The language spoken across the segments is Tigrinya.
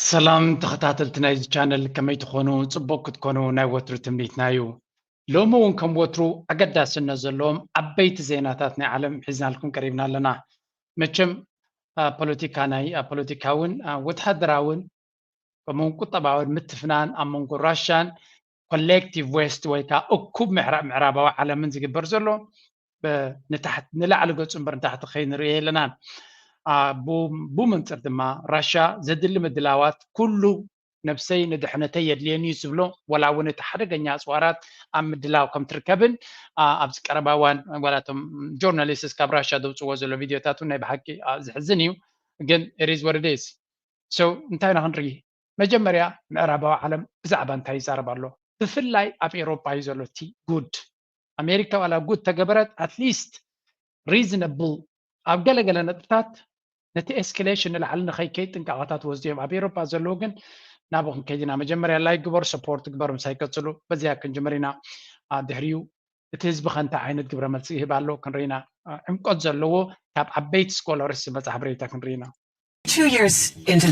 ሰላም ተኸታተልቲ ናይዚ ቻነል፣ ከመይ ትኾኑ? ጽቡቕ ክትኮኑ ናይ ወትሩ ትምኒትና እዩ። ሎሚ እውን ከም ወትሩ ኣገዳስነት ዘለዎም ዓበይቲ ዜናታት ናይ ዓለም ሒዝናልኩም ቀሪብና ኣለና። መቸም ፖለቲካ ናይ ፖለቲካውን ወተሃደራውን ከምኡውን ቁጠባውን ምትፍናን ኣብ መንጎ ራሽያን ኮሌክቲቭ ዌስት ወይ ከዓ እኩብ ምዕራባዊ ዓለምን ዝግበር ዘሎ ንላዕሊ ገጹ እምበር ንታሕቲ ከይንርኢ የለናን። ብመንፅር ድማ ራሻ ዘድሊ ምድላዋት ኩሉ ነብሰይ ንድሕነተይ የድልየኒ እዩ ዝብሎ ዋላ እውን እቲ ሓደገኛ ኣፅዋራት ኣብ ምድላው ከም ትርከብን ኣብዚ ቀረባ እዋን ዋላቶም ጆርናሊስትስ ካብ ራሻ ዘውፅዎ ዘሎ ቪድዮታት እውን ናይ ብሓቂ ዝሕዝን እዩ። ግን ሪዝ ወርዴስ ሰው እንታይ ኢና ክንርኢ? መጀመርያ ምዕራባዊ ዓለም ብዛዕባ እንታይ ይዛረብ ኣሎ? ብፍላይ ኣብ ኤሮፓ እዩ ዘሎ እቲ ጉድ። ኣሜሪካ ዋላ ጉድ ተገበረት ኣትሊስት ሪዝነብል ኣብ ገለገለ ነጥብታት ነቲ ኤስኪሌሽን ንላዕሊ ንኸይከይድ ጥንቃቐታት ወስድዮም። ኣብ ኤሮፓ ዘለዉ ግን ናብኡ ክንከይድ ኢና። መጀመርያ ላይክ ግበሩ፣ ሰፖርት ግበሩ፣ ምሳይ ቀፅሉ። በዚኣ ክንጅምር ኢና። ድሕሪኡ እቲ ህዝቢ ከ እንታይ ዓይነት ግብረ መልሲ ይህብ ኣሎ ክንርኢና። ዕምቆት ዘለዎ ካብ ዓበይቲ ስኮለርስ ዝመፅእ ሓበሬታ ክንርኢና። Two years into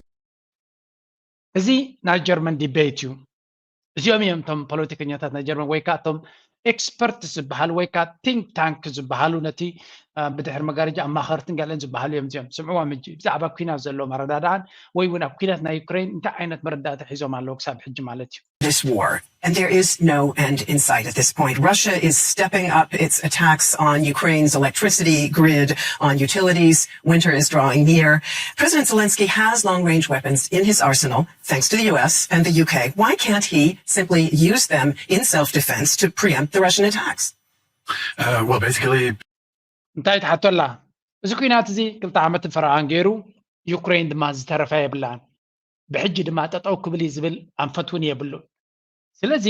እዚ ናይ ጀርመን ዲቤት እዩ። እዚኦም እዮም እቶም ፖለቲከኛታት ናይ ጀርመን ወይ ከዓ እቶም ኤክስፐርት ዝበሃሉ ወይ ከዓ ቲንክ ታንክ ዝበሃሉ ነቲ ብድሕሪ መጋረጃ ኣማኸርትን ገለን ዝበሃሉ እዮም። እዚኦም ስምዕዎም ሕጂ ብዛዕባ ኩናት ዘለዎም ኣረዳድኣን ወይ እውን ኣብ ኩናት ናይ ዩክሬን እንታይ ዓይነት መረዳእታ ሒዞም ኣለዉ ክሳብ ሕጂ ማለት እዩ። this war. And there is no end in sight at this point. Russia is stepping up its attacks on Ukraine's electricity grid, on utilities. Winter is drawing near. President Zelensky has long range weapons in his arsenal, thanks to the U S and the U K. Why can't he simply use them in self defense to preempt the Russian attacks? Uh, well, basically, እንታይ ትሓቶ ኣላ? እዚ ኩናት እዚ ክልተ ዓመትን ፈረቓን ገይሩ ዩክሬን ድማ ዝተረፈ የብላን። ብሕጂ ድማ ጠጠው ክብል እዩ ዝብል ኣንፈት እውን የብሉን። ስለዚ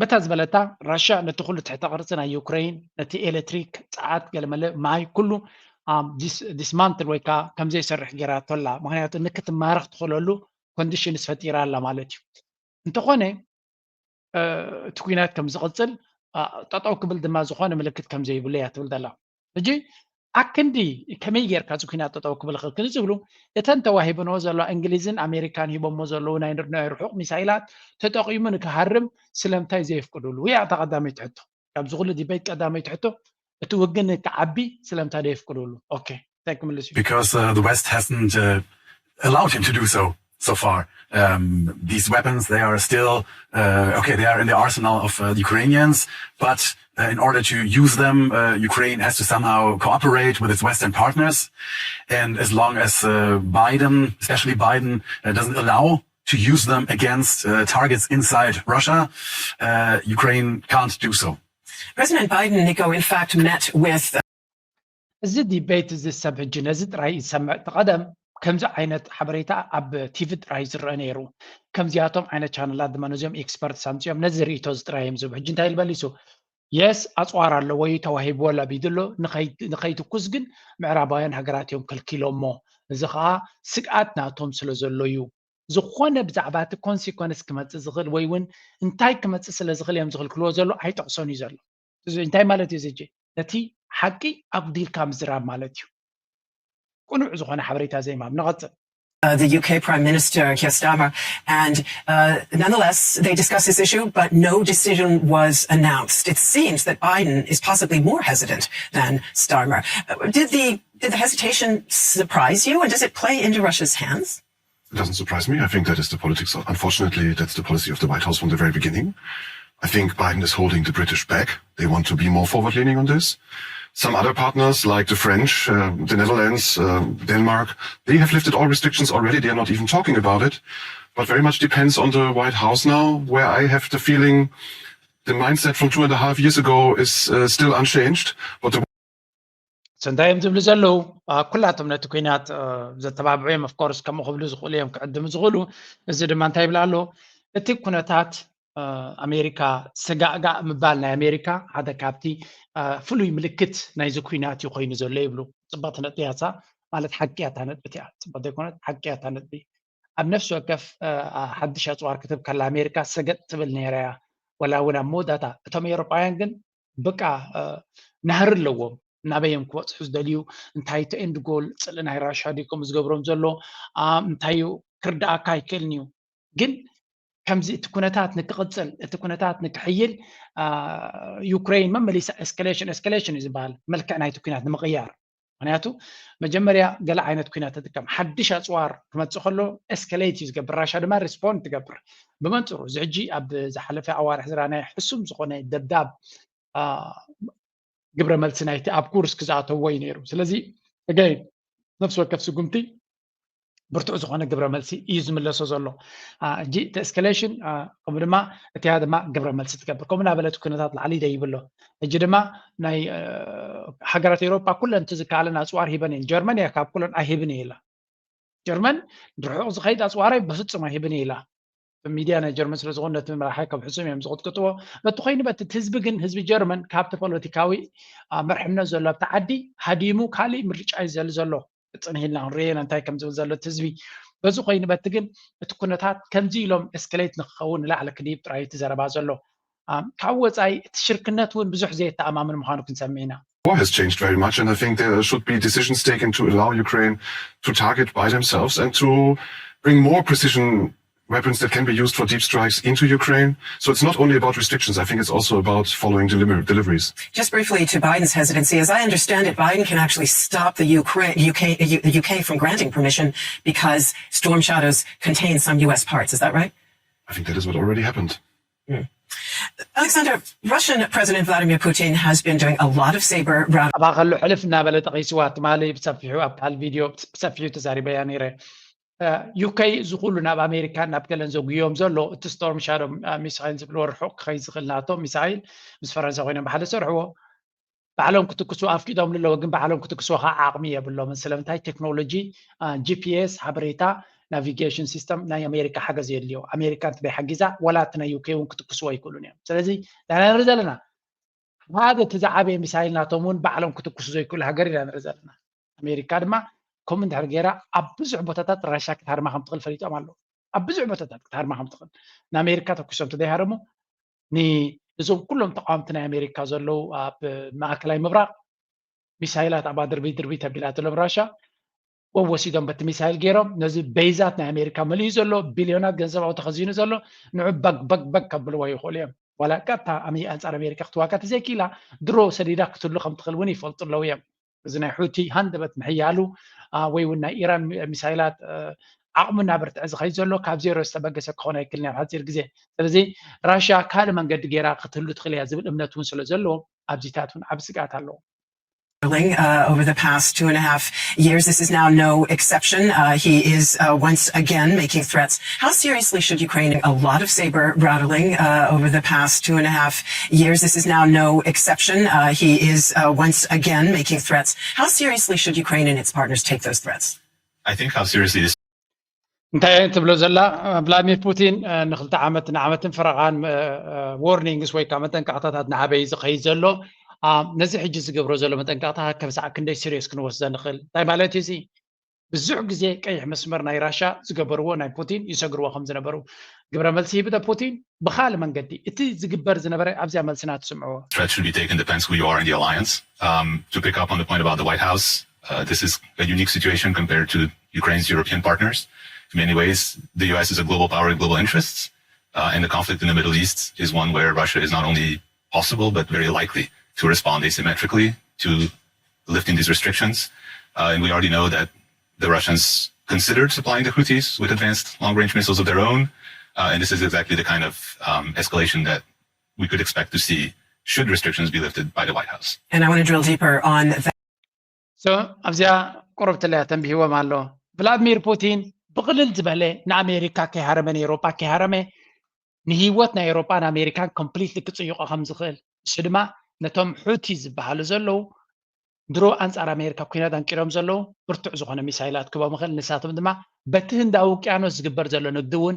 በታ ዝበለታ ራሽያ ነቲ ኩሉ ትሕተ ቅርፂ ናይ ዩክሬን ነቲ ኤሌክትሪክ፣ ፀዓት፣ ገለመለ ማይ ኩሉ ዲስማንትል ወይ ከዓ ከምዘይሰርሕ ገይራቶ ኣላ። ምክንያቱ ንክትማረኽ ትኽእለሉ ኮንዲሽንስ ፈጢራ ኣላ ማለት እዩ። እንተኾነ እቲ ኩናት ከም ዝቕፅል ጠጠው ክብል ድማ ዝኾነ ምልክት ከም ዘይብሉ እያ ትብል ዘላ። ሕጂ ኣክንዲ ከመይ ጌርካ እዚ ኩናት ጠጠው ክብል ክእል ዝብሉ እተን ተዋሂብንዎ ዘለዋ እንግሊዝን ኣሜሪካን ሂቦሞ ዘለዉ ናይ ናይ ርሑቕ ሚሳይላት ተጠቒሙ ንክሃርም ስለምንታይ ዘየፍቅዱሉ እያ እታ ቀዳመይቲ ሕቶ። ካብዚ ኩሉ ዲቤት ቀዳመይቲ ሕቶ እቲ ውግን ክዓቢ ስለምንታይ ዘየፍቅዱሉ? ኦኬ እንታይ ክምልስ እዩ? because uh, the West hasn't uh, allowed him to do so so far. Um, these weapons, they are still uh, okay. They are in the arsenal of uh, the Ukrainians, but uh, in order to use them, uh, Ukraine has to somehow cooperate with its Western partners. And as long as uh, Biden, especially Biden, uh, doesn't allow to use them against uh, targets inside Russia, uh, Ukraine can't do so. President Biden, Nico, in fact, met with እዚ ዲቤት እዚ ሰብ ሕጂ ነዚ ጥራይ ይሰምዕ። እቲ ቀደም ከምዚ ዓይነት ሓበሬታ ኣብ ቲቪ ጥራይ ዝረአ ነይሩ። ከምዚኣቶም ዓይነት ቻነላት ድማ ነዚኦም ኤክስፐርትስ ኣምፂኦም ነዚ ርእይቶ እዚ ጥራይ እዮም ዝህቡ። ሕጂ እንታይ ኢሉ መሊሱ? የስ ኣፅዋር ኣለዎ እዩ ተዋሂብዎ ኣሎ ኣቢዱ ኣሎ። ንኸይትኩስ ግን ምዕራባውያን ሃገራት እዮም ከልኪሎሞ። እዚ ከዓ ስግኣት ናቶም ስለ ዘሎ እዩ። ዝኾነ ብዛዕባ እቲ ኮንሲኮንስ ክመፅእ ዝኽእል ወይ እውን እንታይ ክመፅእ ስለ ዝኽእል እዮም ዝኽልክልዎ ዘሎ ኣይጠቕሶን እዩ ዘሎ። እዚ እንታይ ማለት እዩ እዚ? ነቲ ሓቂ ኣጉዲልካ ምዝራብ ማለት እዩ። ቅኑዕ ዝኾነ ሓበሬታ ዘይምሃብ። ንቐፅል። Uh, the U K Prime Minister Keir Starmer, and uh, nonetheless, they discussed this issue, but no decision was announced. It seems that Biden is possibly more hesitant than Starmer. Uh, did the did the hesitation surprise you, and does it play into Russia's hands? It doesn't surprise me. I think that is the politics. Unfortunately, that's the policy of the White House from the very beginning. I think Biden is holding the British back. They want to be more forward leaning on this. Some other partners, like the French, uh, the Netherlands, uh, Denmark, they have lifted all restrictions already. They are not even talking about it. But very much depends on the White House now, where I have the feeling the mindset from two and a half years ago is uh, still unchanged. But the እንታይ እዮም ዝብሉ ዘለዉ? ኩላቶም ነቲ ኩናት ዘተባብዑ እዮም። ኦፍኮርስ ከምኡ ክብሉ ዝኽእሉ እዮም ክዕድሙ ዝኽእሉ። እዚ ድማ እንታይ ይብል ኣሎ? እቲ ኩነታት ኣሜሪካ ስጋእጋእ ምባል ናይ ኣሜሪካ ሓደ ካብቲ ፍሉይ ምልክት ናይዚ ኩናት እዩ ኮይኑ ዘሎ ይብሉ። ፅብቕቲ ነጥቢ እያ እሳ። ማለት ሓቂ እያ እታ ነጥቢ እቲኣ። ፅብቕቲ ዘይኮነት ሓቂ እያ እታ ነጥቢ። ኣብ ነፍሲ ወከፍ ሓድሽ ኣፅዋር ክትብ ከላ ኣሜሪካ ሰገጥ ትብል ነይራ እያ። ወላ እውን ኣብ መወዳእታ እቶም ኤውሮጳውያን ግን በቃ ናህሪ ኣለዎም። ናበይ እዮም ክበፅሑ ዝደልዩ? እንታይ እቲ ኤንድ ጎል? ፅልኢ ናይ ራሻ ድዩ ከምኡ ዝገብሮም ዘሎ? እንታይ እዩ ክርዳኣካ ኣይክእልን እዩ። ግን ከምዚ እቲ ኩነታት ንክቕፅል፣ እቲ ኩነታት ንክሕይል፣ ዩክሬን መመሊሳ ኤስካሌሽን፣ ኤስካሌሽን እዩ ዝበሃል፣ መልክዕ ናይቲ ኩናት ንምቕያር። ምክንያቱ መጀመርያ ገለ ዓይነት ኩናት ትጥቀም፣ ሓድሽ ኣፅዋር ክመፅእ ከሎ ኤስካሌት እዩ ዝገብር፣ ራሻ ድማ ሪስፖንድ ትገብር። ብመንፅሩ እዚ ሕጂ ኣብ ዝሓለፈ ኣዋርሕ ዝረኣናዮ ሕሱም ዝኾነ ደብዳብ ግብረ መልሲ ናይቲ ኣብ ኩርስክ ዝኣተዎ እዩ ነይሩ። ስለዚ እገይ ነፍሲ ወከፍ ስጉምቲ ብርቱዕ ዝኾነ ግብረ መልሲ እዩ ዝምለሶ ዘሎ። ሕጂ እቲ ኤስካሌሽን ከምኡ ድማ እቲያ ድማ ግብረ መልሲ ትገብር። ከምኡ እናበለት ኩነታት ላዕሊ ይደይብ ኣሎ። ሕጂ ድማ ናይ ሃገራት ኤውሮጳ ኩለን እቲ ዝከኣለን ኣፅዋር ሂበን እየን። ጀርመን እያ ካብ ኩለን ኣይህብን እየ ኢላ። ጀርመን ንርሑቕ ዝኸይድ ኣፅዋራይ በፍጹም ኣይህብን እየ ኢላ። ሚድያ ናይ ጀርመን ስለ ዝኾኑ ነቲ መራሒ ከም ሕሱም እዮም ዝቕጥቅጥዎ። በቲ ኮይኑ በቲ ህዝቢ ግን ህዝቢ ጀርመን ካብቲ ፖለቲካዊ መርሕነት ዘሎ ኣብቲ ዓዲ ሃዲሙ ካሊእ ምርጫ እዩ ዘሊ ዘሎ። ክፅንሕ ኢልና ክንሪኦ ኢና እንታይ ከም ዝብል ዘሎ እቲ ህዝቢ። በዚ ኮይኑ በቲ ግን እቲ ኩነታት ከምዚ ኢሎም ኤስካሌት ንክኸውን ንላዕሊ ክድይብ ጥራይ እቲ ዘረባ ዘሎ። ካብ ወፃኢ እቲ ሽርክነት እውን ብዙሕ ዘየተኣማምን ምዃኑ ክንሰምዕ ኢና። War has changed very much, and I think there should be decisions taken to allow Ukraine to target by themselves and to bring more precision weapons that can be used for deep strikes into Ukraine. So it's not only about restrictions, I think it's also about following deliver- deliveries. Just briefly to Biden's hesitancy, as I understand it, Biden can actually stop the Ukraine, UK, the UK from granting permission because storm shadows contain some U S parts. Is that right? I think that is what already happened. Alexander, Russian President Vladimir Putin has been doing a lot of saber rattle. ኣባኸሉ ሕልፍ እናበለ ጠቒስዋ ትማሊ ብሰፊሑ ኣብ ካል ቪድዮ ብሰፊሑ ተዛሪበያ ነይረ። ዩከይ እዚ ኩሉ ናብ ኣሜሪካን ናብ ገለን ዘጉዮም ዘሎ እቲ ስቶርም ሻዶ ሚሳይል ዝብልዎ ርሑቕ ክኸይድ ዝኽእል ናቶ ሚሳይል ምስ ፈረንሳ ኮይኖም ብሓደ ሰርሕዎ። ባዕሎም ክትክሱ ኣፍቂዶም ኣለዎ፣ ግን ባዕሎም ክትክሱ ከዓ ዓቕሚ የብሎምን። ስለምንታይ? ቴክኖሎጂ፣ ጂፒኤስ፣ ሓበሬታ፣ ናቪጌሽን ሲስተም ናይ ኣሜሪካ ሓገዝ የድልዮ። ኣሜሪካ እንተ ሓጊዛ ዋላ እቲ ናይ ዩኬ እውን ክትክስዎ ኣይክእሉን እዮም። ስለዚ ንሕና ንርኢ ዘለና ሓደ እቲ ዝዓበየ ሚሳይል ናቶም እውን ባዕሎም ክትክሱ ዘይክእሉ ሃገር ኢና ንርኢ ዘለና። ኣሜሪካ ድማ ከምኡ እንድሕር ገይራ ኣብ ብዙሕ ቦታታት ራሻ ክትሃርማ ከም ትኽእል ፈሊጦም ኣለዉ። ኣብ ብዙሕ ቦታታት ክትሃርማ ከም ትኽእል ንኣሜሪካ ተኩሶም ተዘይሃረሙ ንእዞም ኩሎም ተቃወምቲ ናይ ኣሜሪካ ዘለዉ ኣብ ማእከላይ ምብራቕ ሚሳይላት ኣብኣ ድርቢት ድርቢት ኣቢላትሎም ራሻ ወወሲዶም በቲ ሚሳይል ገይሮም ነዚ በይዛት ናይ ኣሜሪካ መሊኡ ዘሎ ቢልዮናት ገንዘብ ኣብኡ ተኸዚኑ ዘሎ ንዑ በግ በግ በግ ከብልዎ ይኽእሉ እዮም። ዋላ ቀጥታ ኣንፃር ኣሜሪካ ክትዋጋ ተዘይክኢላ ድሮ ሰዲዳ ክትህሉ ከም ትኽእል እውን ይፈልጡ ኣለዉ እዮም። እዚ ናይ ሑቲ ሃንደበት ምሕያሉ ወይ እውን ናይ ኢራን ሚሳይላት ዓቕሙ እናበርትዐ ዝኸይድ ዘሎ ካብ ዜሮ ዝተበገሰ ክኾን ኣይክልን ኣብ ሓፂር ግዜ። ስለዚ ራሽያ ካልእ መንገዲ ገይራ ክትህሉ ትኽእል እያ ዝብል እምነት እውን ስለ ዘለዎ ኣብዚታት እውን ዓብ ስግኣት ኣለዎ። Uh, over the past two and a half years. This is now no exception. Uh, he is uh, once again making threats. How seriously should Ukraine a lot of saber rattling uh, over the past two and a half years? This is now no exception. Uh, he is uh, once again making threats. How seriously should Ukraine and its partners take those threats? I think how seriously this እንታይ ትብሎ ዘላ ቭላድሚር ፑቲን ንክልተ ዓመት ንዓመትን ፈረቓን ዎርኒንግስ ወይ ከዓ መጠንቀቕታታት ንዓበይ ዝኸይድ ዘሎ ነዚ ሕጂ ዝገብሮ ዘሎ መጠንቀቕታ ከብሳዕ ክንደይ ሲሪየስ ክንወስዶ ንኽእል እንታይ ማለት እዩ እዚ ብዙሕ ግዜ ቀይሕ መስመር ናይ ራሻ ዝገበርዎ ናይ ፑቲን ይሰግርዎ ከም ዝነበሩ ግብረ መልሲ ሂብተ ፑቲን ብካል መንገዲ እቲ ዝግበር ዝነበረ ኣብዚኣ መልስና ትስምዕዎ Threat should be taken depends who you are in the alliance. Um, to pick up on the point about the White House, uh, this is a unique situation compared to Ukraine's European partners. In many ways, the U S is a global power with global interests, uh, and the conflict in the Middle East is one where Russia is not only possible but very likely to respond asymmetrically to lifting these restrictions. Uh, and we already know that the Russians considered supplying the Houthis with advanced long-range missiles of their own. Uh, and this is exactly the kind of um, escalation that we could expect to see should restrictions be lifted by the White House. And I want to drill deeper on that. So ኣብዚኣ ቁርብትለያ ተንቢህዎም ኣሎ። ቭላድሚር ፑቲን ብቕልል ዝበለ ንኣሜሪካ ከይሃረመ ንኤሮጳ ከይሃረመ ንህይወት ናይ ኤሮጳን ኣሜሪካን ኮምፕሊትሊ ክጽይቆ ከም ዝኽእል እሱ ድማ ነቶም ሑቲ ዝበሃሉ ዘለዉ ድሮ ኣንጻር ኣሜሪካ ኩናት ኣንቂሮም ዘለዉ ብርቱዕ ዝኾነ ሚሳይላት ክቦም ይኽእል ንሳቶም ድማ በቲ ህንዳዊ ውቅያኖስ ዝግበር ዘሎ ንግዲ እውን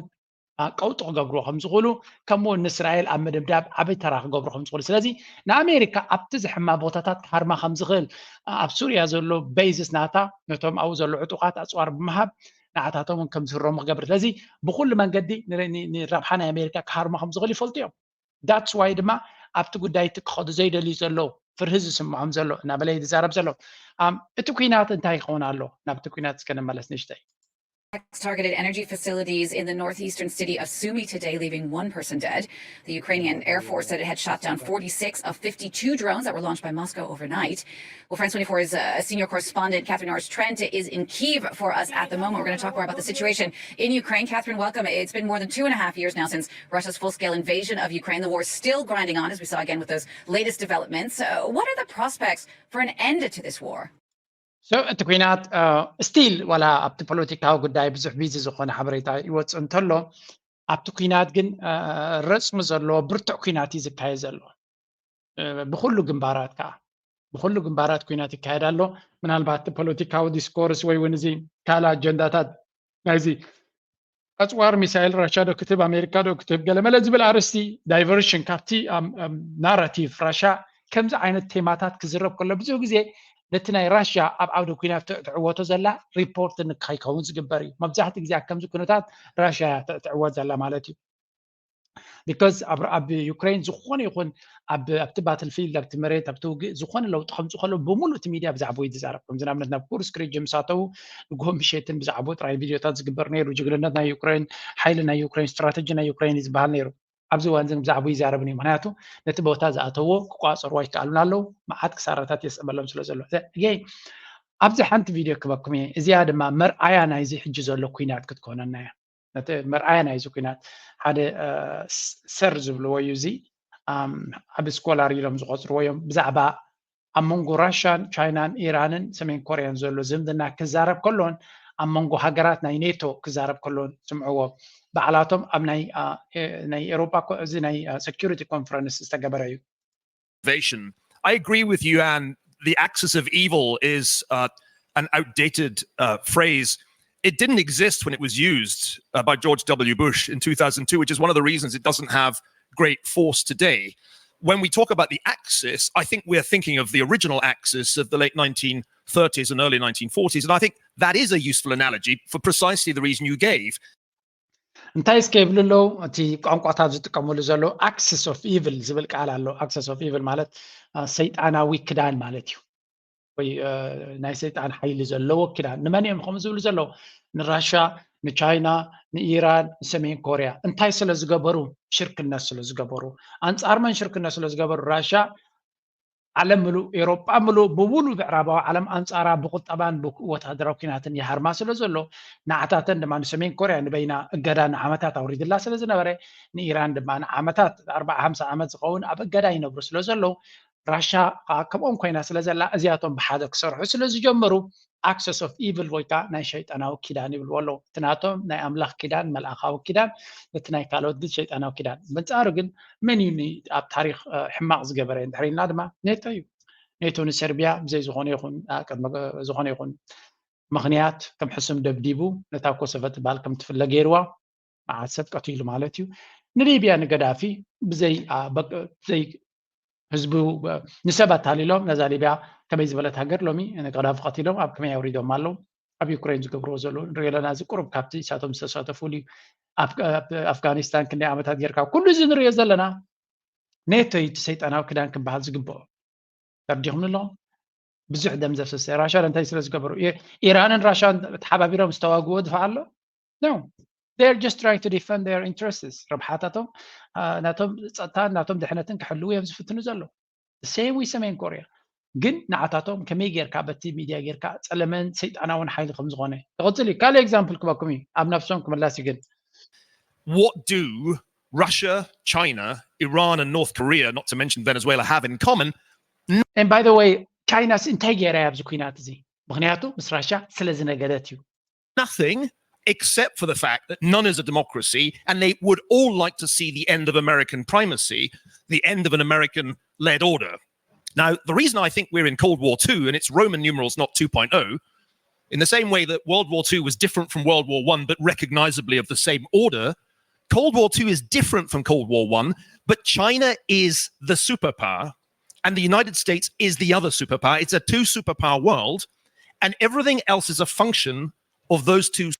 ቀውጢ ክገብርዎ ከም ዝኽእሉ ከምኡ እውን ንእስራኤል ኣብ ምድብዳብ ዓብይ ተራ ክገብሩ ከም ዝኽእሉ ስለዚ ንኣሜሪካ ኣብቲ ዝሕማ ቦታታት ክሃርማ ከም ዝኽእል ኣብ ሱርያ ዘሎ ቤይዝስ ናታ ነቶም ኣብኡ ዘሎ ዕጡቓት ኣፅዋር ብምሃብ ንዓታቶም እውን ከም ዝህረሙ ክገብር ስለዚ ብኩሉ መንገዲ ንረብሓ ናይ ኣሜሪካ ክሃርማ ከም ዝኽእል ይፈልጡ እዮም that's why ድማ ኣብቲ ጉዳይ እቲ ክኸዱ ዘይደልዩ ዘለዉ ፍርሂ ዝስምዖም ዘሎ እናበለ ዝዛረብ ዘሎ እቲ ኩናት እንታይ ይኸውን ኣሎ ናብቲ ኩናት እስከ ንመለስ ንእሽተይ targeted energy facilities in the northeastern city of Sumy today, leaving one person dead. The Ukrainian Air Force said it had shot down forty-six of fifty-two drones that were launched by Moscow overnight. Well, France twenty-four's uh, senior correspondent Catherine Norris Trent is in Kyiv for us at the moment. We're going to talk more about the situation in Ukraine. Catherine, welcome. It's been more than two and a half years now since Russia's full scale invasion of Ukraine. The war is still grinding on, as we saw again with those latest developments. Uh, what are the prospects for an end to this war? So እቲ ኩናት ስቲል ዋላ ኣብቲ ፖለቲካዊ ጉዳይ ብዙሕ ቢዚ ዝኾነ ሓበሬታ ይወፅእ እንተሎ፣ ኣብቲ ኩናት ግን ረፅሚ ዘለዎ ብርቱዕ ኩናት እዩ ዝካየድ ዘሎ። ብኩሉ ግንባራት ከዓ ብኩሉ ግንባራት ኩናት ይካየድ ኣሎ። ምናልባት ፖለቲካዊ ዲስኮርስ ወይ እውን እዚ ካልእ ኣጀንዳታት ናይዚ ኣፅዋር ሚሳይል ራሻ ዶ ክትህብ ኣሜሪካ ዶ ክትህብ ገለመለ ዝብል ኣርስቲ ዳይቨርሽን ካብቲ ናራቲቭ ራሻ ከምዚ ዓይነት ቴማታት ክዝረብ ከሎ ብዙሕ ግዜ ነቲ ናይ ራሽያ ኣብ ዓውዲ ኩናት ትዕወቶ ዘላ ሪፖርት ንከይከውን ዝግበር እዩ። መብዛሕትኡ ግዜ ኣብ ከምዚ ኩነታት ራሽያ ትዕወት ዘላ ማለት እዩ። ቢካዝ ኣብ ዩክሬን ዝኾነ ይኹን ኣብቲ ባትልፊልድ ኣብቲ መሬት ኣብቲ ውግእ ዝኾነ ለውጢ ከምፅእ ከሎ ብምሉእ እቲ ሚድያ ብዛዕባኡ እዩ ዝዛረብ። ከምዚ ንኣብነት ናብ ኩርስክ ሪጅን ምስ ኣተዉ ንግሆ ምሸትን ብዛዕባኡ ጥራይ ቪድዮታት ዝግበር ነይሩ። ጅግንነት ናይ ዩክሬን፣ ሓይሊ ናይ ዩክሬን፣ ስትራተጂ ናይ ዩክሬን እዩ ዝበሃል ነይሩ። ኣብዚ እዋን እዚ ብዛዕባኡ ይዛረብን እዩ። ምክንያቱ ነቲ ቦታ ዝኣተዎ ክቋፀሩ ኣይከኣሉን ኣለዉ። መዓት ክሳራታት የስዕበሎም ስለ ዘሎ። ጌይ ኣብዚ ሓንቲ ቪድዮ ክበኩም እየ። እዚኣ ድማ መርኣያ ናይዚ ሕጂ ዘሎ ኩናት ክትኮነና እያ። ነቲ መርኣያ ናይዚ ኩናት ሓደ ሰር ዝብልዎ እዩ። እዚ ዓቢ ስኮላር ኢሎም ዝቆፅርዎ እዮም። ብዛዕባ ኣብ መንጎ ራሻን ቻይናን ኢራንን ሰሜን ኮርያን ዘሎ ዝምድና ክዛረብ ከሎን ኣብ መንጎ ሃገራት ናይ ኔቶ ክዛረብ ከሎን ስምዕዎ። ባዕላቶም ኣብ ናይ ኤሮፓ እዚ ናይ ሰኪሪቲ ኮንፈረንስ ዝተገበረ እዩ። Innovation. I agree with you, Anne. The axis of evil is uh, an outdated uh, phrase. It didn't exist when it was used uh, by George W. Bush in two thousand two, which is one of the reasons it doesn't have great force today. When we talk about the Axis, I think we're thinking of the original Axis of the late nineteen thirties and early nineteen forties. And I think that is a useful analogy for precisely the reason you gave. እንታይ እስከ ይብሉ ኣለዉ? እቲ ቋንቋታት ዝጥቀምሉ ዘለዉ ኣክሲስ ኦፍ ኢቭል ዝብል ቃል ኣሎ። ኣክሲስ ኦፍ ኢቭል ማለት ሰይጣናዊ ክዳን ማለት እዩ፣ ወይ ናይ ሰይጣን ሓይሊ ዘለዎ ክዳን። ንመን እዮም ከምኡ ዝብሉ ዘለዉ? ንራሻ፣ ንቻይና፣ ንኢራን፣ ንሰሜን ኮርያ። እንታይ ስለ ዝገበሩ? ሽርክነት ስለ ዝገበሩ። ኣንጻር መን ሽርክነት ስለ ዝገበሩ? ራሻ ዓለም ምሉእ፣ ኤሮጳ ምሉእ፣ ብምሉእ ምዕራባዊ ዓለም ኣንጻራ ብቁጠባን ብወታደራዊ ኩናትን ይሃርማ ስለ ዘሎ፣ ንዓታተን ድማ ንሰሜን ኮርያ ንበይና እገዳ ንዓመታት ኣውሪድላ ስለ ዝነበረ፣ ንኢራን ድማ ንዓመታት ኣርባዓ ሓምሳ ዓመት ዝኸውን ኣብ እገዳ ይነብሩ ስለ ዘለዉ፣ ራሻ ከምኦም ኮይና ስለ ዘላ እዚኣቶም ብሓደ ክሰርሑ ስለ ዝጀመሩ ኣክሰስ ኦፍ ኢቭል ወይ ከዓ ናይ ሸይጣናዊ ኪዳን ይብልዎ ኣለዉ። እቲ ናቶም ናይ ኣምላኽ ኪዳን መልኣኻዊ ኪዳን፣ እቲ ናይ ካልኦት ግን ሸይጣናዊ ኪዳን። በንጻሩ ግን መን እዩ ኣብ ታሪክ ሕማቕ ዝገበረ እንድሕር ኢልና ድማ ኔቶ እዩ። ኔቶ ንሰርቢያ ብዘይ ዝኾነ ይኹን ዝኾነ ይኹን ምኽንያት ከም ሕሱም ደብዲቡ ነታ ኮሶቮ ትበሃል ከም ትፍለ ገይርዋ። መዓት ሰብ ቀቲሉ ማለት እዩ። ንሊብያ ንገዳፊ ብዘይ ብዘይ ህዝቡ ንሰብ ኣታሊሎም ነዛ ሊብያ ከመይ ዝበለት ሃገር ሎሚ ንገዳፊ ቀቲሎም ኣብ ከመይ ኣውሪዶም ኣለዉ። ኣብ ዩክሬን ዝገብርዎ ዘለዉ ንሪኦ ኣለና። እዚ ቁሩብ ካብቲ ንሳቶም ዝተሳተፉሉ እዩ። ኣፍጋኒስታን ክንደይ ዓመታት ጌርካ ኩሉ እዚ ንሪኦ ዘለና ኔቶ እዩ እቲ ሰይጣናዊ ክዳን ክበሃል ዝግብኦ። ተርዲኹም ኣለኹም። ብዙሕ ደም ዘፍሰሰ ራሻ እንታይ ስለ ዝገበሩ? ኢራንን ራሻን ተሓባቢሮም ዝተዋግዎ ድፋዕ ኣሎ? No. They're just trying to defend their interests. ረብሓታቶም ናቶም ጸጥታን ናቶም ድሕነትን ክሕልዉ እዮም ዝፍትኑ ዘለዉ። Same with ሰሜን ኮርያ። ግን ንዓታቶም ከመይ ጌርካ በቲ ሚድያ ጌርካ ጸለመን ሰይጣናውን ሓይሊ ከም ዝኾነ ይቕጽል እዩ። ካልእ ኤግዛምፕል ክበኩም እዩ ኣብ ነፍሶም ክምላስ እዩ ግን What do Russia, China, Iran, and North Korea, not to mention Venezuela, have in common? And by the way, ቻይናስ እንታይ ገይራ እያ ኣብዚ ኩናት እዚ? ምክንያቱ ምስ ራሻ ስለ ዝነገደት እዩ። Nothing, except for the fact that none is a democracy and they would all like to see the end of American primacy, the end of an American led order. Now, the reason I think we're in Cold War two and it's Roman numerals, not two point oh, in the same way that World War two was different from World War one, but recognizably of the same order, Cold War two is different from Cold War one, but China is the superpower and the United States is the other superpower. It's a two superpower world, and everything else is a function of those two.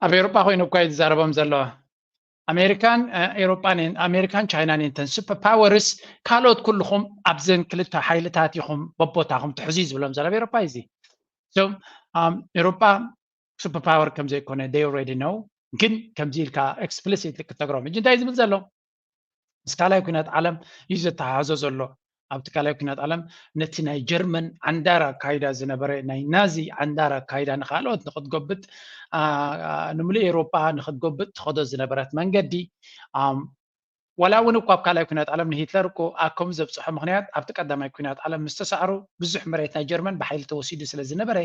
ኣብ ኤሮጳ ኮይኑ እኳ እዩ ዝዛረቦም ዘሎ። ኣሜሪካን ኤሮጳን ኣሜሪካን ቻይናን እንተን ሱፐር ፓወርስ ካልኦት ኩልኹም ኣብዘን ክልተ ሓይልታት ኢኹም በቦታኹም ትሕዙ ዝብሎም ዘሎ ኣብ ኤሮጳ እዩ። እዚ ኤሮጳ super power ከም ዘይኮነ they already know። ግን ከምዚ ኢልካ explicitly ክትነግሮም። ሕጂ እንታይ ዝብል ዘሎ? ምስ ካልኣይ ኩናት ዓለም እዩ ዘተሓሕዞ ዘሎ። ኣብቲ ካልኣይ ኩናት ዓለም ነቲ ናይ ጀርመን ዓንዳር ኣካይዳ ዝነበረ፣ ናይ ናዚ ዓንዳር ኣካይዳ ንኻልኦት ንክትጎብጥ፣ አ፣ አ፣ ንምሉእ ኤውሮጳ ንክትጎብጥ ትኸዶ ዝነበረት መንገዲ፣ ኣም፣ ዋላ እውን እኮ ኣብ ካልኣይ ኩናት ዓለም ንሂትለር እኮ ኣኮም ዘብፅሖ ምክንያት ኣብቲ ቀዳማይ ኩናት ዓለም ምስ ተሳዕሩ ብዙሕ መሬት ናይ ጀርመን ብሓይሊ ተወሲዱ ስለ ዝነበረ